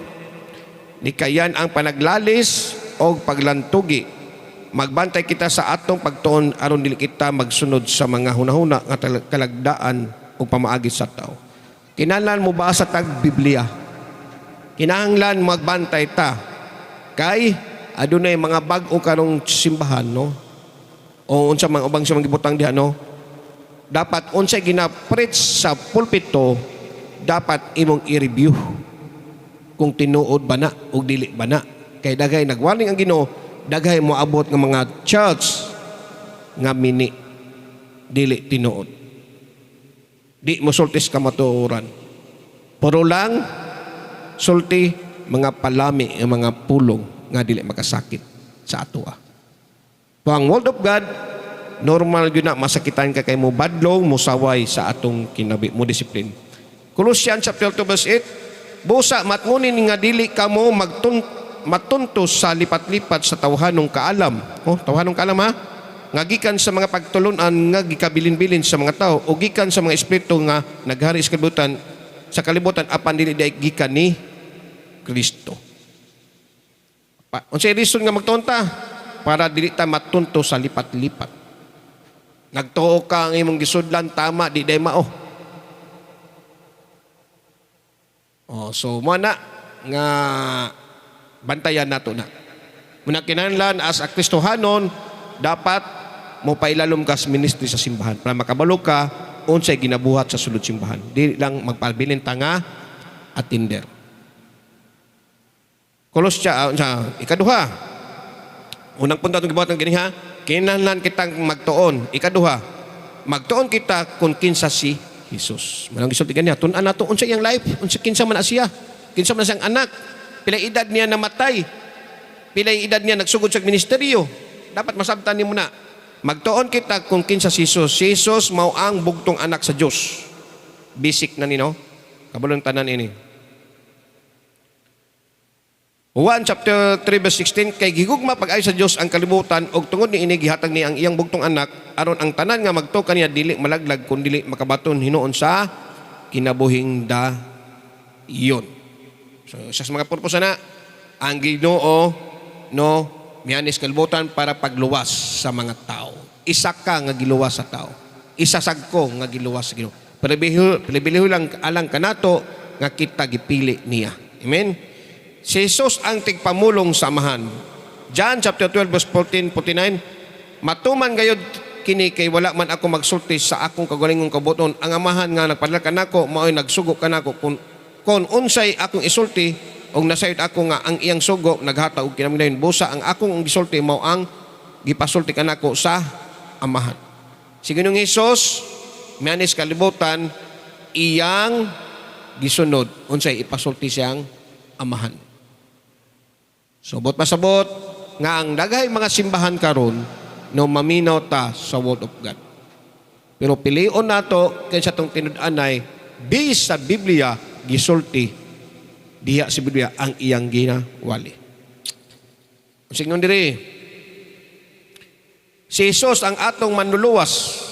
A: Likayan ang panaglalis o paglantugi. Magbantay kita sa atong pagtuon aron dili kita magsunod sa mga hunahuna nga kalagdaan o pamaagi sa tao. Kinahanglan mo basa tag Biblia. Kinahanglan magbantay ta. Kay adunay mga bag-o karong simbahan, no? O unsa man ubang sa mga gibutang diha, no? Dapat unsay gina-preach sa pulpito, dapat imong i-review kung tinuod ba na o dili ba na. Kay daghay nagwarning ang Ginoo, daghay moabot nga mga church nga mini dili tinuod. Di mo sultis kamatuoran. Puro lang sulti mga palami nga mga pulong nga dili makasakit sa atoa. So ang word of God, normal gyud na masakitan ka kay mo badlong, musaway sa atong kinabi mo disiplin. Colossians chapter 2 verse 8, busa matngunin nga dili kamo matunto sa lipat-lipat sa tawhanong kaalam. Oh, tawhanong kaalam ha? Nga gikan sa mga pagtulunan nga gikabilin-bilin sa mga tao o gikan sa mga espiritu nga naghari sa kalibutan apan dili diay gikan ni Kristo. Unsay reason nga magtuon ta? Para dili ta matunto sa lipat-lipat. Nagtuo ka ang imong gisudlan tama, di day mao. Oh, so mo na nga bantayan nato na. Muna kinahanglan as a Kristohanon dapat mo pailalom ka sa ministry sa simbahan para makabalo ka unsay ginabuhat sa sulod simbahan. Di lang magpabilin ta nga attender. Kolosya, ikaduha. Unang punto atong gibuhat ng gini ha, kinahanglan kitang magtuon. Ikaduha, magtuon kita kung kinsa si Jesus. Manang gisulti ganiha, tun-an nato unsa iyang life, unsa kinsa man na siya. Kinsa man siyang anak. Pila edad niya namatay. Pila edad niya nagsugod sa ministeryo. Dapat masabtan nimo na. Magtuon kita kung kinsa si Jesus. Si Jesus mao ang bugtong anak sa Dios. Basic na nino. Kabulong tanan ini. 1 chapter 3 verse 16, "Kay gihugma pag-ayo sa Dios ang kalibutan ug tungod niini gihatag niya ang iyang bugtong anak aron ang tanan nga magtuo kaniya dili malaglag kun dili makabaton hinuon sa kinabuhing dayon." So isa sa mga purpose na ang Ginoo, no, mianis kalibutan para pagluwas sa mga tao. Isa ka nga giluwas sa tao. Isa sad ko nga giluwas sa Ginoo. Pribilehiyo lang alang kanato nga kita gipili niya. Amen. Si Jesus ang tigpamulong sa Amahan. John chapter 12 verse 14, 49, "Matuman gayud kini kay wala man ako magsulti sa akong kaugalingong kabubut-on. Ang Amahan nga nagpadala kanako mao'y nagsugo kanako kon unsay akong isulti, ug nasayod ako nga ang iyang sugo naghatag og kinabuhing dayon. Busa ang akong gisulti mao ang gipasulti kanako sa Amahan." Si Ginoong Hesus mianis kalibutan, iyang gisunod unsay ipasulti siyang Amahan. So, buot pasabot nga ang daghay mga simbahan karon, no, maminaw ta sa Word of God. Pero pilion nato kaysa tong tinud-anay based sa Biblia, gisulti diha sa Biblia ang iyang ginawali. Singon diri, si Jesus ang atong manluluwas.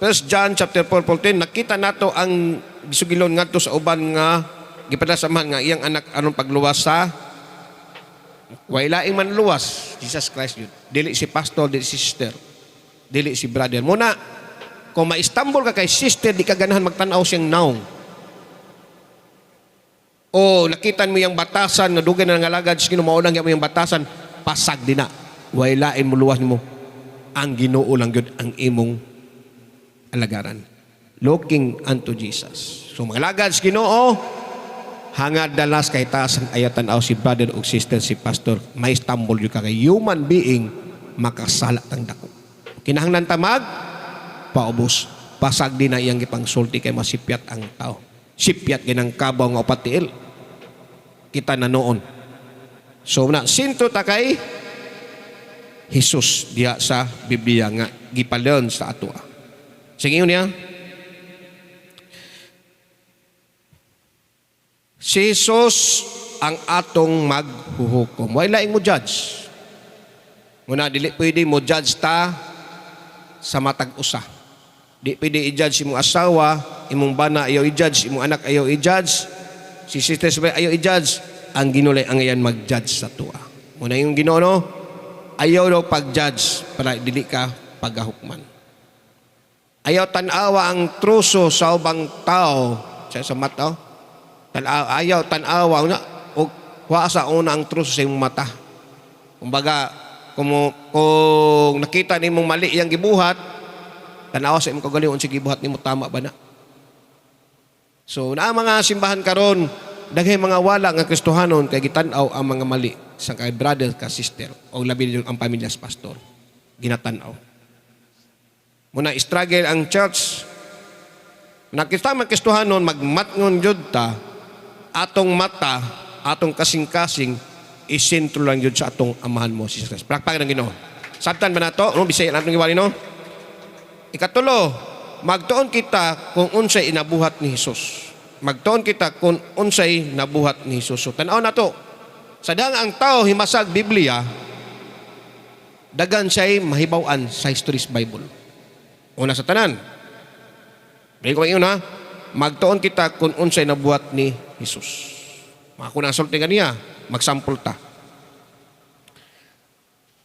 A: 1 John chapter 4, 14, nakita nato ang gisugilon ngadto sa uban nga gipadala sa Amahan nga iyang anak aron pagluwas sa way laing manluwas, Jesus Christ yun. Dili si pastor, dili si sister, dili si brother. Muna, kung ma-stumble ka kay sister, di ka ganahan magtanaw siyang naong. O nakita mo yung batasan, nga dugay na nangalagad, sige, mao lang mo yung batasan, pasag din na. Way lain mo luwas nimo. Ang Ginoo lang gyud ang imong alagaran. Looking unto Jesus. So mga alagad sa Ginoo, hangad dalas kay taas ang ayatan aw si brother o sister, si pastor, may stumble yun ka kay human being, makasala tang dako. Kinahanglan ta mag paubos. Pasag din na iyang gipangsulti kay masipyat ang tao. Sipyat ginang kabaw nga upat tiil. Kita na noon. So na sinto ta kay Jesus diha sa Biblia nga gipalon sa atoa. Sige niya. Si Jesus ang atong maghuhukom. Way laing mo judge. Muna dili pwede mo judge ta sa matag usa. Di pwede i-judge imong asawa, imong bana ayaw i-judge, imong anak ayaw i-judge, si sister sabay ayaw i-judge. Ang Ginoo ang ayan mag-judge sa atoa. Muna yung Ginoo, no, ayaw daw pag-judge para dili ka pagahukman. Ayaw tan-awa ang truso sa ubang tao sa mata. Oh. Tan-awa, ayaw tan-awa una og wa sa una ang truso sa imong mata. Kumbaga, kung nakita nimong mali iyang gibuhat, tanawa sa imong kaugalingon unsa gibuhat nimo, tama ba na? So, naa mga simbahan karon, daghay mga wala nga Kristohanon kay gitan-aw ang mga mali sa kay brother ka sister o labi na ang pamilya sa pastor. Ginatan-aw. Muna struggle ang church. Nakita man Kristohanon magmatngon jud ta, atong mata, atong kasing-kasing isentro lang jud sa atong amahan mo si Jesus. Palakpakan ang Ginoo. Sabtan ba nato? No, Bisaya natong giwali, no? Ikatulo, magtuon kita kung unsay inabuhat ni Jesus. Magtuon kita kung unsay nabuhat ni Jesus. So, tan-aw nato. Sa dahang ang tao himasag Biblia, dagan siya'y mahibaw-an sa History's Bible. Una sa tanan. Balik ko ha, magtuon kita kung unsay nabuhat ni Jesus. Mga kunang sulti ganiya, magsampol ta.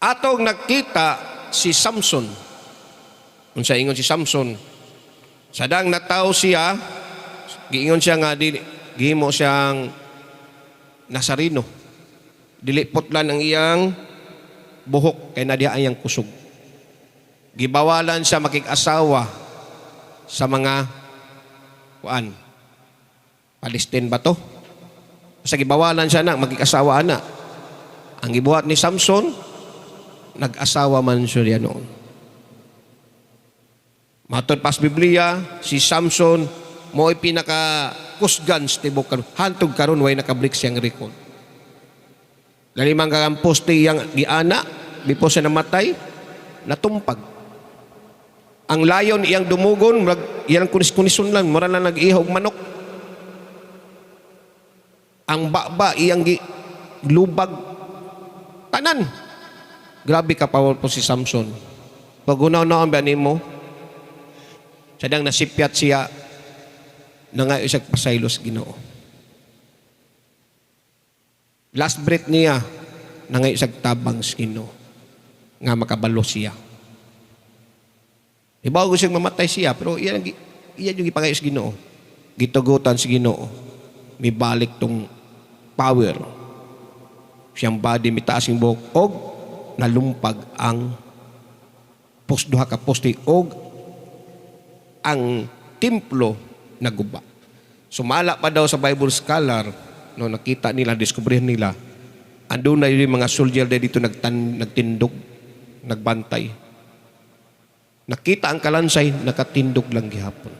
A: Atong nakita si Samson. Unsa ingon si Samson? Sadang nataw siya, giingon siya nga dili gihimo siyang Nasareno. Dili putlan ang iyang buhok kay na diha ang iyang kusog. Gibawalan siya makig-asawa sa mga kuan. Palestine ba to? Basta gibawalan siya na makig-asawa ana. Ang gibuhat ni Samson, Nag-asawa man siya noon. Matod pas Biblia, si Samson mo pinaka kusgan sa tibok karon. Hantog karon way nakabreak siyang record. Lalimang kang poste iyang giana before siya namatay, natumpag. Ang lion iyang dumugon, murag iyang kunis-kunison lang, mura lang nag-ihaw og manok. Ang baba iyang gi lubag tanan. Grabe ka powerful si Samson. Pag hunaw-naon ba nimo, sadang nasipyat siya, nangayo siya pasaylo sa Ginoo. Last breath niya, nangayo siya tabang sa Ginoo nga makabalo siya. Ibaw ko siyang mamatay siya, pero iya yung ipangayo sa Ginoo. Gitugutan sa Ginoo. Mibalik tong power. Siyang body mitaas yung buhok og nalumpag ang post, duha ka poste, og ang templo naguba. Sumala pa daw sa Bible scholar, no, nakita nila, diskubrihan nila, andun na yung mga soldier dito nagtindog, nagbantay. Nakita ang kalansay, nakatindog lang gihapon.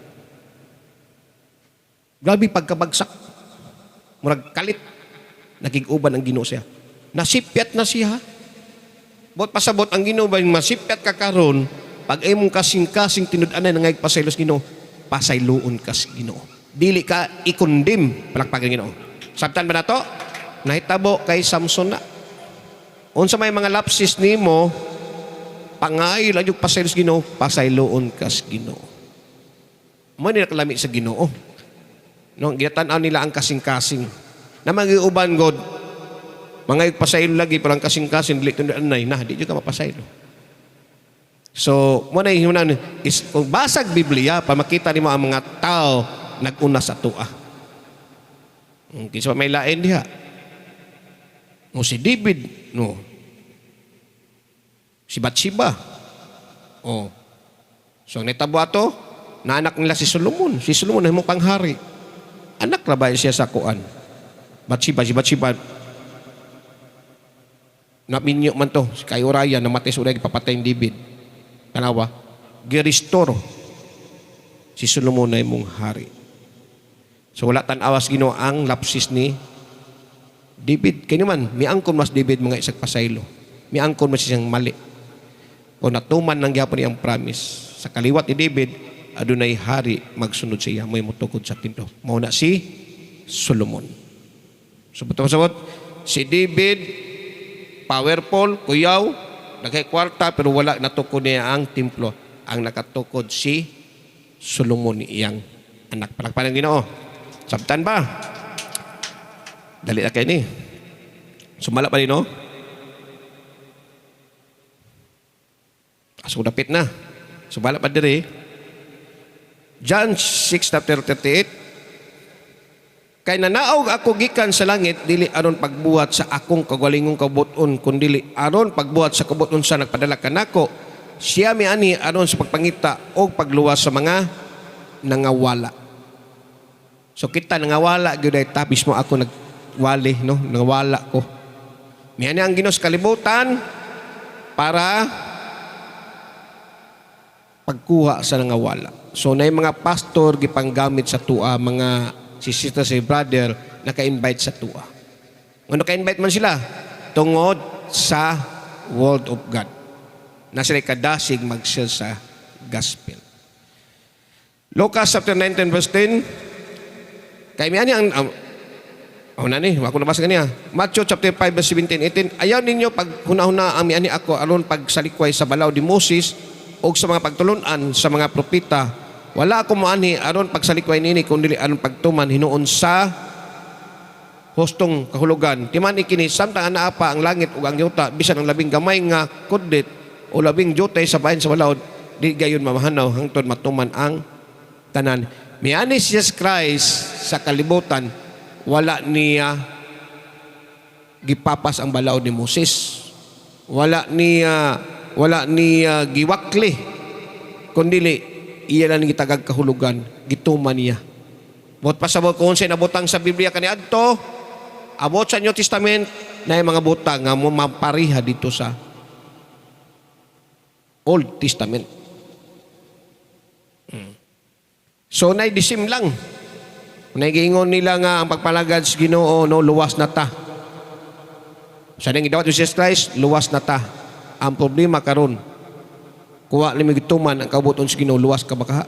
A: Grabe pagkabagsak. Murag kalit. Nakig-uban ang Ginoo siya. Nasipyat na siya. Bot pasabot ang Ginoo ba yung masipyat ka karon, pag imong kasing-kasing tinud-anay nangayag pasaylo sa Ginoo, pasayloon ka sa Ginoo. Dili ka i-condemn, palakpakan Ginoo. Sabtan ba nato? Nahitabo kay Samson na. Unsa may mga lapses nimo, pangayo lang yung pasaylo sa Ginoo, pasayloon ka sa Ginoo. Mo ni nakalami sa Ginoo. No, ginatan-aw nila ang kasing-kasing. Na mga uban god, mga pasaylo lagi parang kasing-kasing dili tinud-anay na di jud ka mapasaylo. So, mo na hinunan is kung basag Biblia pa makita nimo ang mga tao nag-una sa atoa. Kinsa pa may lain diha? No, si David, no. Si Bathsheba. Oh. So, ang nitabo ato, naanak nila si Solomon. Si Solomon ay mong panghari. Anak ra ba siya sa kuan? Bathsheba, si Bathsheba, naminyo man to, si kay Uriah, namatay sa Uriah, papatay ni David. Tanawa, gi-restore si Solomon na imong hari. So wala tan-awas Ginoo ang lapsis ni David. Kaya naman, miangkon mas David mga isag pasaylo. Miangkon mas siyang mali. O natuman ng gyapon iyang promise. Sa kaliwat ni David, adunay hari magsunod sa iya, may mutukod sa templo. Mao na si Solomon. So, sabot, si David, powerful, kuyaw, nagay kwarta, pero wala natukod niya ang templo. Ang nakatukod si Solomon, iyang anak. Palakpakan ang Ginoo. Sabtan ba? Dali na kayo ni. Sumala pa rin, no? Aso dapit na. Sumala pa diri. John 6 chapter 38. Kay nanaog ako gikan sa langit dili aron pagbuhat sa akong kaugalingong kabubut-on, kundili aron pagbuhat sa kabubut-on sa nagpadala kanako. Siya miani aron sa pagpangita og pagluwas sa mga nangawala. So kita nangawala gyud ay tapis mo ako nagwali, no, nangawala ko. Miani ang Ginoo sa kalibutan para pagkuha sa nangawala. So na mga pastor gipanggamit sa tua, mga si sister, si brother naka-invite sa tua. Nga naka-invite man sila tungod sa Word of God. Na sila kadasig mag-share sa gospel. Lucas chapter 19 verse 10. Kay miani ang oh, nani, ako nabasa ganiya. Matthew chapter 5 verse 17, 18. Ayaw ninyo paghuna-huna ang miani ako aron pagsalikway sa balaod ni Moses o sa mga pagtulunan sa mga propeta. Wala ako moanhi aron pagsalikway nini kundi aron pagtuman hinuon sa hustong kahulugan. Timan kini, samtang anaa pa ang langit ug ang yuta, bisan ang labing gamay nga kudlit o labing jutay sa bahin sa balaod di gayon mamahanaw hangtod matuman ang tanan. Miani si Jesus Christ sa kalibutan, wala niya gipapas ang balaod ni Moses. Wala niya giwakli. Kundili iya lang gitagag kahulugan, gituman niya. Bot pasabot kung unsay nabutang sa Biblia kaniadto, abot sa New Testament na yung mga butang nga mo mapariha dito sa Old Testament. So nay disim lang. Nay giingon nila nga ang pagpalagad sa Ginoo, no, luwas na ta. Sa nang gidawat ni Jesus Christ, luwas na ta. Ang problema karon, kuha ni gituman ang kaubuton sa Ginoo, luwas ka ba kaha?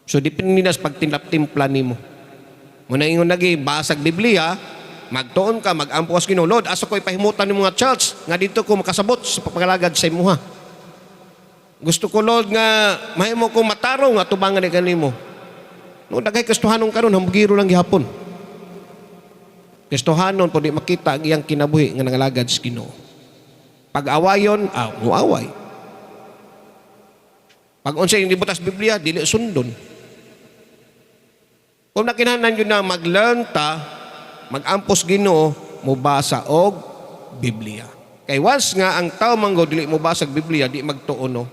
A: So depende na sa pagtimplap-timpla nimo. Muna ingon lagi, basag Biblia, magtuon ka, mag-ampo ka sa Ginoo. Lord, asa ko ipahimutan ng mga church nga dito ko makasabot sa pagpalagad sa imuha. Gusto ko, Lord, nga mahimo ko matarong nga tubangan ni kanimo. No, daghay Kristohanon karon hambugiro lang gihapon. Kristohanon po di makita ang iyang kinabuhi nga nangalagad sa Ginoo. Pag awayon, muaway. Pag unsa yung gibutas Biblia, dili sundon. Kung nakinahanglan yun na mag-learn ta, mag-ampos Ginoo, mobasa og Biblia. Kay once nga ang tao manggo dili mo basa og Biblia, di magtuon, no.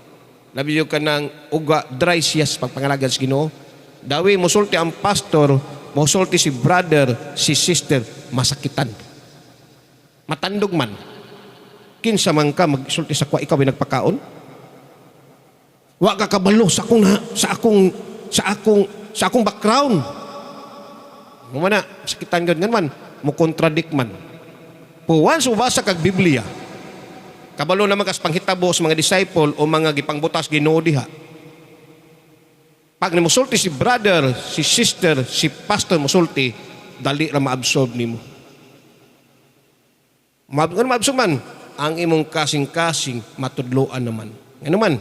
A: Labi yung kanang uga dry siya sa pagpangalagad sa Ginoo. Dawi musulti ang pastor, musulti si brother, si sister, masakitan. Matandog man. Kinsa man ka magsulti sa kwa, ikaw ay nagpakaon? Wa ka kabalo sa akong background. Mo na sakitan gyud ngan man, mo contradict man. Po once mobasa kag Biblia, kabalo naman kas panghitabo sa mga disciple o mga gipangbutas Ginoo diha. Pag musulti si brother, si sister, si pastor musulti, dali ra ma-absorb nimo. Ma-absorb man, ang imong kasing-kasing matudloan naman. Ngano man,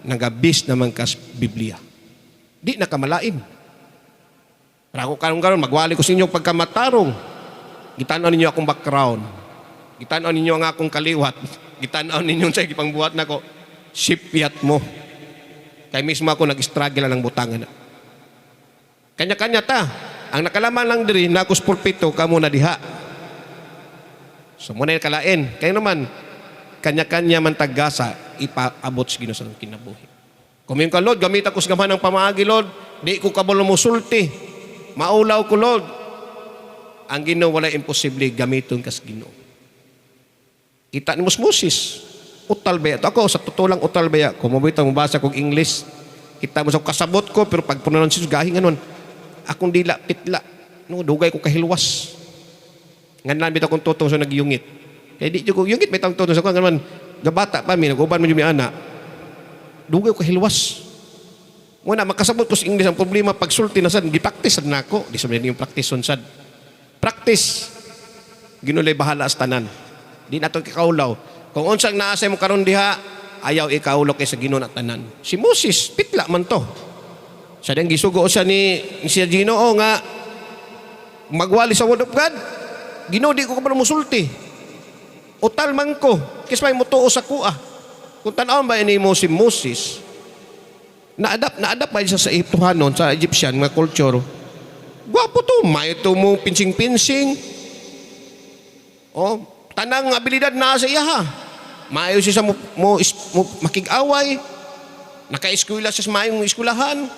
A: nagabis naman kas Biblia. Di na kamalain. Pero ako karon karon magwali ko sa inyo pagkamatarong. Gitan-aw ninyo akong background. Gitan-aw ninyo ang akong kaliwat. Gitan-aw ninyo sa gipangbuhat nako. Sipyat mo. Kay mismo ako nag-struggle lang butangan na. Kanya-kanya ta. Ang nakalaman lang diri na ako sa pulpito kamo na diha. So muna yung kalain. Kaya naman, kanya-kanya man tagasa ipaabot sa Ginoo sa kinabuhi. Kung ka, Lord, gamit ako sa gamhan ng pamaagi, Lord. Di ko kabalo mo sulti. Maulaw ko, Lord. Ang Ginoo wala imposible gamiton kas Ginoo. Kita ni Moses. Utal ba ito? Ako, sa totoo lang, utal ba? Kung mabita mo basa kog English, kita mo sa kasabot ko, pero pag pronunciation, gahi nga nun. Akong dila, pitla. No, dugay ko kahilwas. Ngan lang bitaw akong tutong sa nagyungit. Kaya di ko yungit, may tawag tutong sa ko. Ngan man, gabata pa mi, nag-uban man yung mi ana. Dugay ko kahilwas. Muna, makasabot ko sa English. Ang problema, pagsulti na sad, gi-practice sad nako. Di sa yung practice on sad. Practice. Ginulay bahala sa tanan. Di nato kikaulaw. Kung unsang naa sa mo karon diha, ayaw ikaulaw kay sa Ginoo na tanan. Si Moses, pitla man to. Sa diyang gisugo siya ni siya Ginoo nga magwali sa word of God. Ginoo, di ko kabalo musulti. Utal man ko. Kis may mutuo sa kuha. Kung tan-awon ba ini mo si Moses, na-adapt ba siya sa Egyptohanon, sa Egyptian nga culture. Gwapo to, may ito mo pinsing-pinsing. Oh, tanang abilidad na sa iya ha. Maayo siya sa mo makig-away. Naka-eskwela siya sa maayong eskwelahan.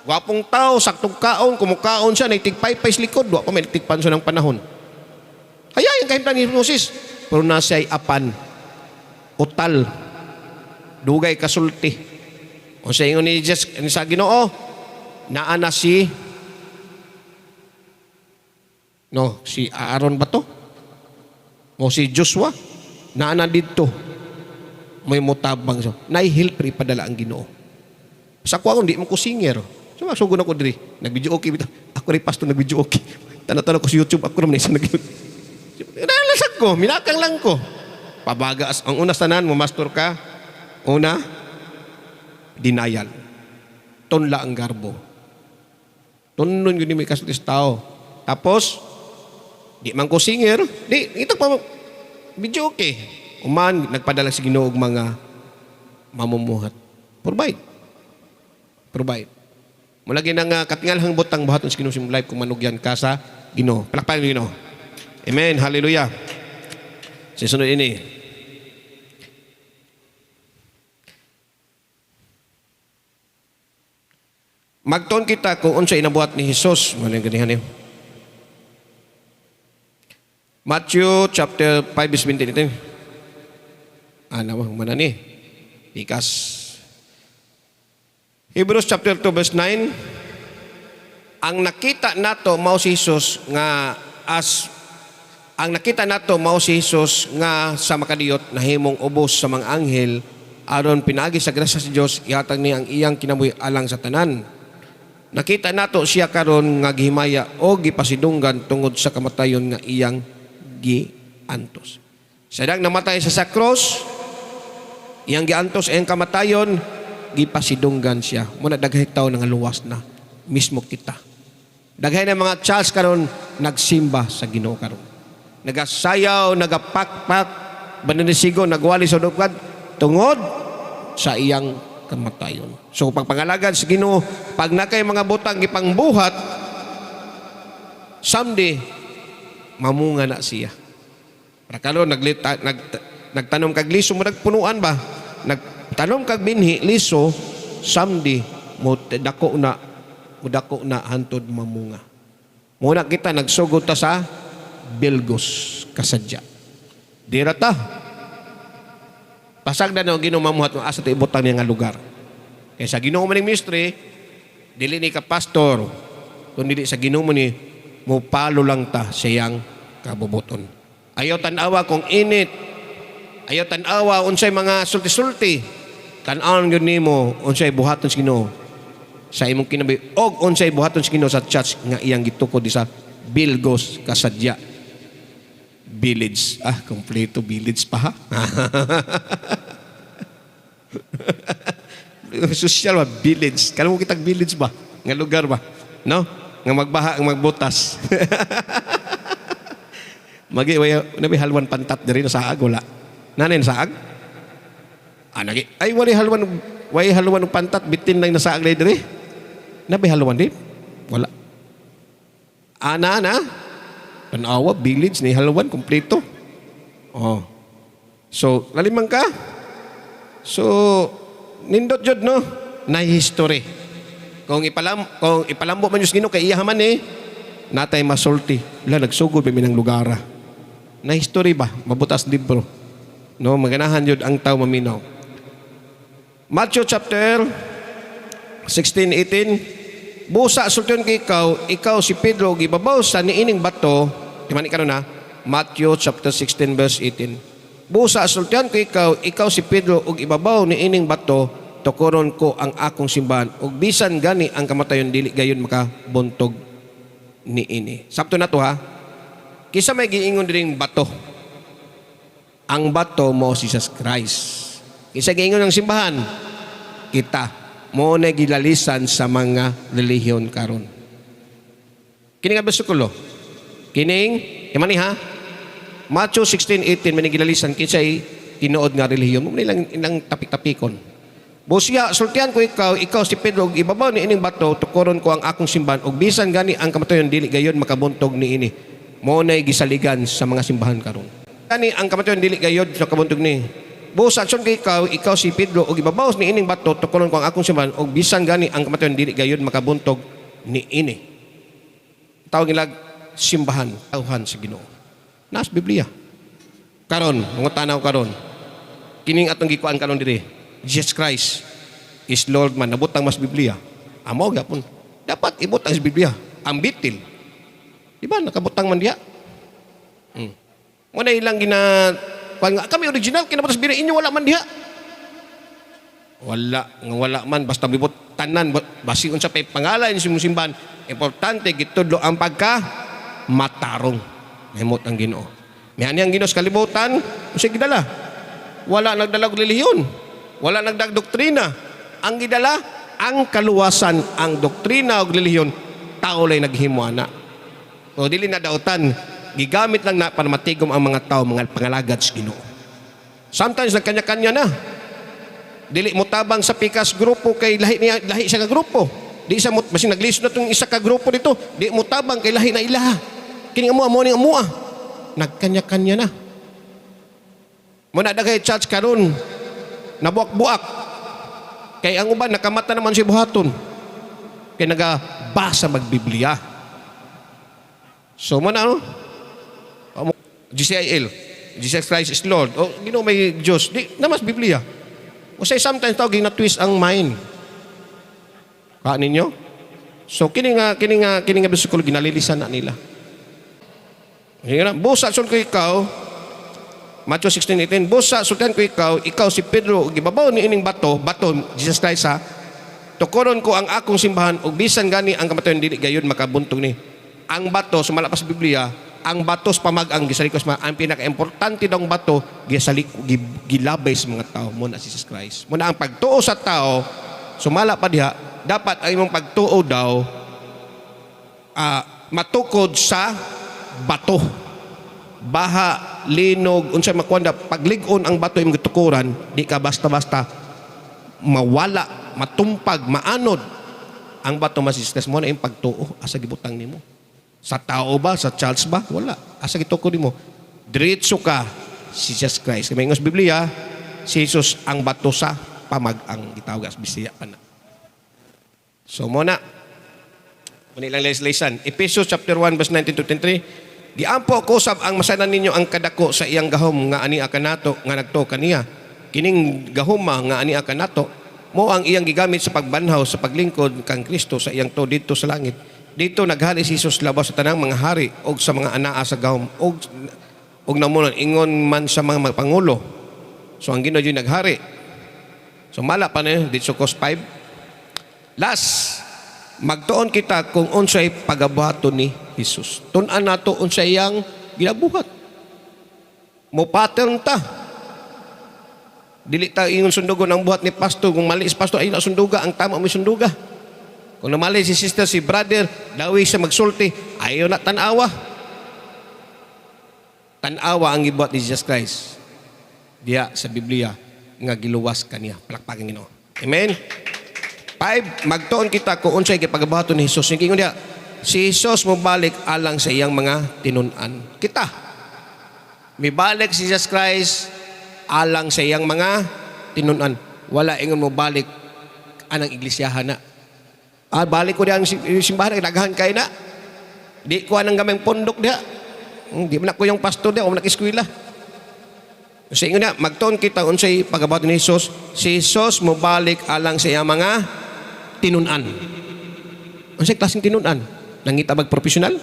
A: Gwapong tao, saktong kaon, kumukaon siya, naitigpaypay sa likod, wa pa may tigpan siya ng panahon. Kaya yung kahimtang ni Moses, pero nasa ay apan, utal, dugay kasulti. O sa ingon ni Jesus, ni sa Ginoo, naa na si, no, si Aaron ba to? O si Joshua, naa na dito. May mutabang siya. Naihilp padala ang Ginoo. Sa ko ako, hindi mo ko singer. So, magsugod ako diri. Nag-video okay. Bitaw. Ako rin pastor nag-video okay. Tanaw-tanaw ko sa YouTube. Ako naman isa nag. Nalasag ko. Minakang lang ko. Pabaga. Ang una sa tanan, mo-master ka. Una, denial. Tunla ang garbo. Tunnon yun may kasultis tao. Tapos, di man ko singer. Di, ito pa, video okay. Uman, nagpadala si Ginoo og mga mamumuhat. Provide. Provide. Mulagi na nga katingalhang butang buhaton sa Ginoo sa imong life kung manugyan ka sa Ginoo. Palakpakan ang Ginoo. Amen. Hallelujah. Sa sunod ini. Magtuon kita kung unsa inabuhat ni Jesus. Muna ganihan niyo. Matthew chapter 5 verse 20 ito. Ano, mana ni? Pikas. Hebrews chapter 2 verse 9. Ang nakita nato mao si Jesus nga as ang nakita nato mao si Jesus nga sa makadiyot nahimong ubos sa mga anghel aron pinaagi sa grasya sa Dios ihatag niya ang iyang kinabuhi alang sa tanan. Nakita nato siya karon nga gihimaya o gipasidunggan tungod sa kamatayon nga iyang giantos. Sa namatay siya sa cross, iyang giantos ang kamatayon, gipasidunggan siya. Muna daghay tawo nga luwas na mismo kita. Daghay na mga church karon nagsimba sa Ginoo karon. Nagasayaw, nagapakpak, bananisigo, nagwali sa dugad tungod sa iyang kamatayon. So pagpangalagad sa Ginoo, pag nakay mga butang gipangbuhat, someday mamunga na siya. Para karon naglita, nagtanom kag liso mo, nagpunuan ba? Nagtanom kag binhi liso, someday mo dako na hantod mamunga. Muna kita nagsugod ta sa Bilgos kasadya. Dira ta. Pasagdan na Ginoo mamuhat nga asa ta ibutang niya nga lugar. Kay sa Ginoo man ning ministry, dili ni ka pastor, kun dili sa Ginoo mo ni mupalo lang ta sa iyang kabubuton. Ayaw tan-awa kung init. Ayaw tan-awa unsay mga sulti-sulti. Tan-awon gyud nimo unsay buhaton sa Ginoo sa imong kinabuhi og unsay buhaton sa Ginoo sa church nga iyang gitukod di sa Bilgos Kasadya Village. Ah, kompleto village pa ha. Social ba village. Kala mo kitag village ba? Nga lugar ba? No? Nga magbaha ang magbutas. Magi way nabi halwan pantat diri na saag wala. Nanin saag? Ah, nagi. Ay wala halwan, way halwan og pantat, bitin lang nasaag diri. Nabi halwan di? Wala. Ana na. Tanawa village ni halwan kompleto. Oh. So, lalimang ka. So, nindot jud no na history. Kung ipalambo man yung Ginoo kay iya man eh natay masulti. Wala nagsugod ba mi ng lugar. Na history ba? Mabutas libro. No, maganahan jud ang tao maminaw. Matthew chapter 16, 18. Busa sultion kay ikaw, ikaw si Pedro, gibabaw sa niining bato, di man karon na, Matthew chapter 16 verse 18. Busa sultian ko ikaw, ikaw si Pedro, ug ibabaw niining bato, tukoron ko ang akong simbahan, ug bisan gani ang kamatayon dili gayon makabuntog niini. Sabto na to ha. Kisa may giingon diring bato. Ang bato mo si Jesus Christ. Kisa giingon ng simbahan, kita mo na gilalisan sa mga relihiyon karon. Kini nga bersikulo. Kining, imani ha? Matthew 16:18 may gilalisan kinsay tinuod nga relihiyon. Mo nilang ilang tapik-tapikon. Busiya, sultian ko ikaw, ikaw si Pedro, ug ibabaw ni ining bato, tukoron ko ang akong simbahan, ug bisan gani ang kamatayon dili gayon makabuntog ni ini. Mo na gisaligan sa mga simbahan karon. Gani ang kamatayon dili gayon makabuntog ni. Busa, sultian ko ikaw, ikaw si Pedro, ug ibabaw ni ining bato, tukoron ko ang akong simbahan, ug bisan gani ang kamatayon dili gayon makabuntog ni ini. Tawag nila simbahan, tawhan sa Ginoo. Nas Biblia. Karon, mga tanaw karon. Kining atong gikuan karon diri. Jesus Christ is Lord man nabutang mas Biblia. Amo gyapon. Dapat ibutang sa Biblia. Ang bitil. Di ba nakabutang man diya? Mo na ilang gina kuan nga, kami original kinabutas Biblia inyo wala man diha. Wala nga wala man basta bibot tanan basi unsa pay pangalan sa imong simbahan, importante gitudlo ang pagka matarong. Nahimot ang Ginoo. Miani ang Ginoo sa kalibutan, unsay gidala? Wala nagdala og relihiyon. Wala nagdag doktrina. Ang gidala ang kaluwasan, ang doktrina og relihiyon tao lay naghimo ana. O dili na dautan, gigamit lang na para matigom ang mga tao, mga pangalagad sa Ginoo. Sometimes nagkanya-kanya na. Dili mo tabang sa pikas grupo kay lahi niya, lahi siya ka grupo. Di sa mo basin naglisod na tong isa ka grupo dito, di mo tabang kay lahi na ilaha. Kini amo amo ni amo ah. Nagkanya-kanya na. Muna daghay church karon nabuak-buak. Kay ang uban nakamata naman si buhaton. Kay nagabasa magbiblia. So mo na no? Amo, GCIL, Jesus Christ is Lord. O Ginoo may Diyos. Di namas Biblia. Usay sometimes tawag na-twist ang mind. Ka ninyo? So kini nga bersikulo ginalilisan na nila. Nga na, "Busa sul ko ikaw," Matthew 16:18, "Busa sultihan ko ikaw, ikaw si Pedro, gibabaw ni ining bato," bato Jesus Christ ha, "tukoron ko ang akong simbahan ug bisan gani ang kamatayon dili gayud makabuntog ni." Ang bato, sumala pa sa Biblia, ang bato sa pamag-ang gisalikos ma, ang pinaka-importante daw bato gisalik gilabay sa mga tao mo na si Jesus Christ. Mo na ang pagtuo sa tao, sumala pa diha, dapat ang imong pagtuo daw matukod sa bato. Baha, linog, unsa makuan, paglig-on ang bato imong gitukuran, di ka basta-basta mawala, matumpag, maanod. Ang bato masistes mo na imong pagtuo asa gibutang nimo. Sa tao ba? Sa Charles ba? Wala. Asa gitukod nimo? Diretso ka si Jesus Christ. Kaya sa Biblia, si Jesus ang bato sa pamag-ang gitawag sa Bisaya pa na. So mo na. Muna lang lesson. Ephesians chapter 1 verse 19 to 23. "Giampo ko usab ang masanan ninyo ang kadako sa iyang gahom nga ani kanato nga nagtuo kaniya. Kining gahoma nga ani kanato mo ang iyang gigamit sa pagbanhaw sa paglingkod kang Kristo sa iyang to didto sa langit. Didto naghari si Jesus labaw sa tanang mga hari og sa mga anaa sa gahom og namunon ingon man sa mga pangulo." So ang Ginoo jud naghari. So mala pa na dito cos 5. Last, magtuon kita kung unsay pagabuhaton ni Jesus. Tun-an nato unsay iyang ginabuhat. Mo pattern ta. Dili ta ingon sundugon ang buhat ni pastor. Kung mali si pastor, ay na sunduga. Ang tama mo sunduga. Kung namali si sister, si brother, dawi siya magsulti, ayaw na tanawa. Tanawa ang gibuhat ni Jesus Christ. Diya sa Biblia nga giluwas kaniya. Palakpakan Ginoo. Amen. Five, magtuon kita kung unsay gipagabuhaton ni Jesus. Yung ingon diya, si Jesus mobalik alang sa iyang mga tinun-an. Kita. Mibalik si Jesus Christ alang sa iyang mga tinun-an. Wala ingon mo balik anang iglisyahan na. Ah, balik ko diya ang simbahan, daghan kay na. Di ko anang gamay pundok diha. Di man ako yung pastor diha, o man eskwela. Sa ingon niya, magtuon kita unsay pagabuhat ni Jesus. Si Jesus mobalik alang sa iyang mga tinun-an. Unsay klaseng tinun-an? Nangita bag professional?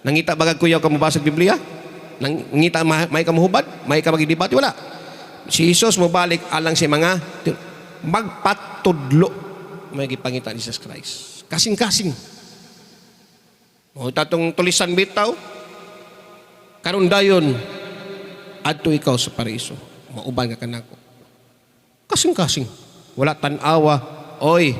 A: Nangita bag kuyaw ka mobasa og Biblia? Nangita may ka mohubad? May ka magdebate? Wala. Si Jesus mobalik alang sa mga magpatudlo. May gipangita ni Jesus Christ. Kasing-kasing. O tatong tulisan bitaw, karon dayon adto ikaw sa paraiso. Mauban ka kanako. Kasing-kasing. Wala tan-awa. Oy,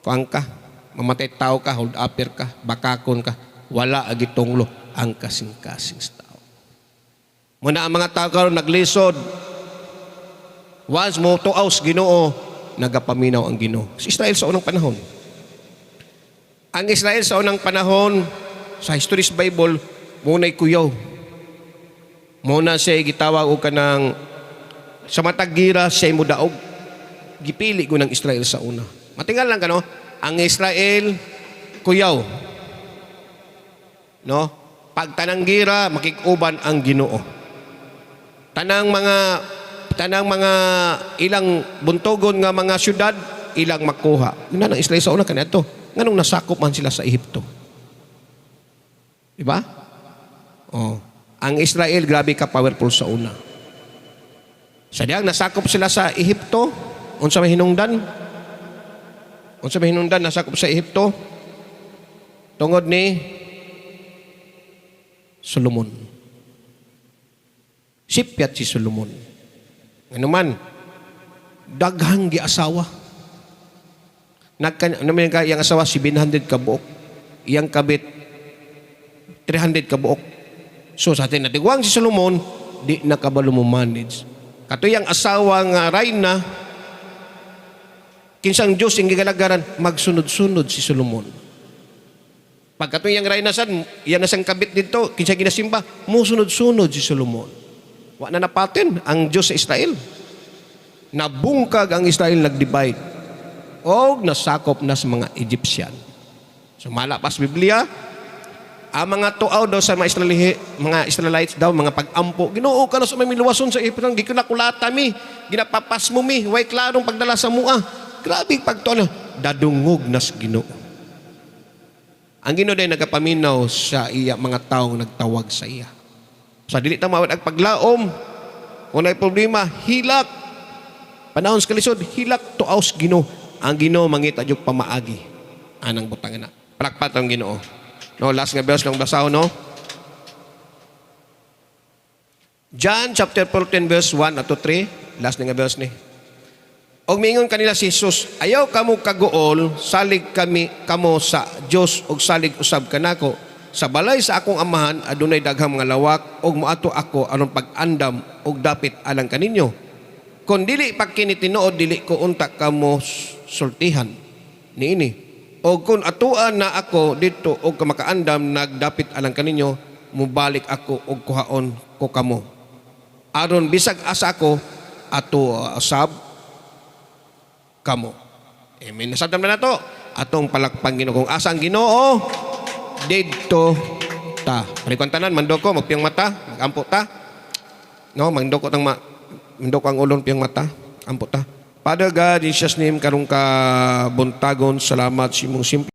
A: kuang ka, mamatay tao ka, hold upper ka, bakakon ka. Wala agi tunglo ang kasing-kasing sa tao. Muna ang mga tao karon naglisod. Once mo tuaw sa Ginoo, nagapaminaw ang Ginoo. Sa Israel sa unang panahon. Ang Israel sa unang panahon, sa history sa Bible, muna'y kuyaw. Muna siya gitawag og kanang sa matag gira siya mudaog. Gipili ko ng Israel sa una. Matingal lang kano, ang Israel kuyaw. No? Pag tanang gira makig-uban ang Ginoo. Tanang mga ilang buntogon nga mga syudad ilang makuha. Yun na ang Israel sa una kaniadto. Nganong nasakop man sila sa Ehipto? Diba? Oh. Ang Israel grabe ka powerful sa una. Sa diyang nasakop sila sa Ehipto, unsa may hinungdan? Unsa may hinungdan nasakop sa Ehipto? Tungod ni Solomon. Sipyat si Solomon. Ano man, daghang giasawa. Nagka, ano man ka, iyang asawa, 700 ka buok. Iyang kabit, 300 ka buok. So sa atin, natigwang si Solomon, di na kabalo mo manage. Kato iyang asawa nga rayna, kinsang Diyos ang gigalagaran, magsunod-sunod si Solomon. Pag kato iyang rayna sad, iyan na siyang kabit dito, kinsa ginasimba, musunod-sunod si Solomon. Wa na napatin ang Diyos sa Israel. Nabungkag ang Israel, nag-divide. O nasakop na sa mga Egyptian. So malapas Biblia, Ang mga tuaw daw sa mga Israeli, mga Israelites daw, mga pag-ampo, "Ginoo, kanus-a may miluwason sa Egypto, gikuna kulata mi, ginapapas mo mi, way klarong pagdala sa mua." Grabe pagtuo na, dadungog nas Ginoo. Ang Ginoo day nagapaminaw sa iya mga taong nagtawag sa iya. Sa dili ta mawad ang paglaom, kung naay problema, hilak. Panahon sa kalisod, hilak tuaw sa Ginoo. Ang Ginoo mangita jud pamaagi. Anang butang na. Palakpat ang Ginoo. No, last nga verse lang basahon, no? John chapter 14 verse 1 to 3, last nga verse ni. Og miingon kanila si Jesus, "Ayaw kamo kaguol, salig kami kamo sa Dios og salig usab kanako. Sa balay sa akong amahan adunay daghang mga lawak og moadto ako aron pag-andam og dapit alang kaninyo. Kon dili pa kini tinuod, dili ko unta kamo sultihan niini. O kung atuan na ako didto og makaandam nagdapit alang kaninyo, mubalik ako og kuhaon ko kamo. Aron bisag asa ako, ato usab kamo." Amen. Nasabtan na nato. Atong palakpan Ginoo. Kung asa ang Ginoo, didto ta. Palihukon tanan, mandoko, magpiyong mata, magampo ta. No, mandoko tang ma, mandoko ang ulon, piyong mata, ampo ta. Father God, in Jesus' name, karong ka buntagon, salamat sa imong simple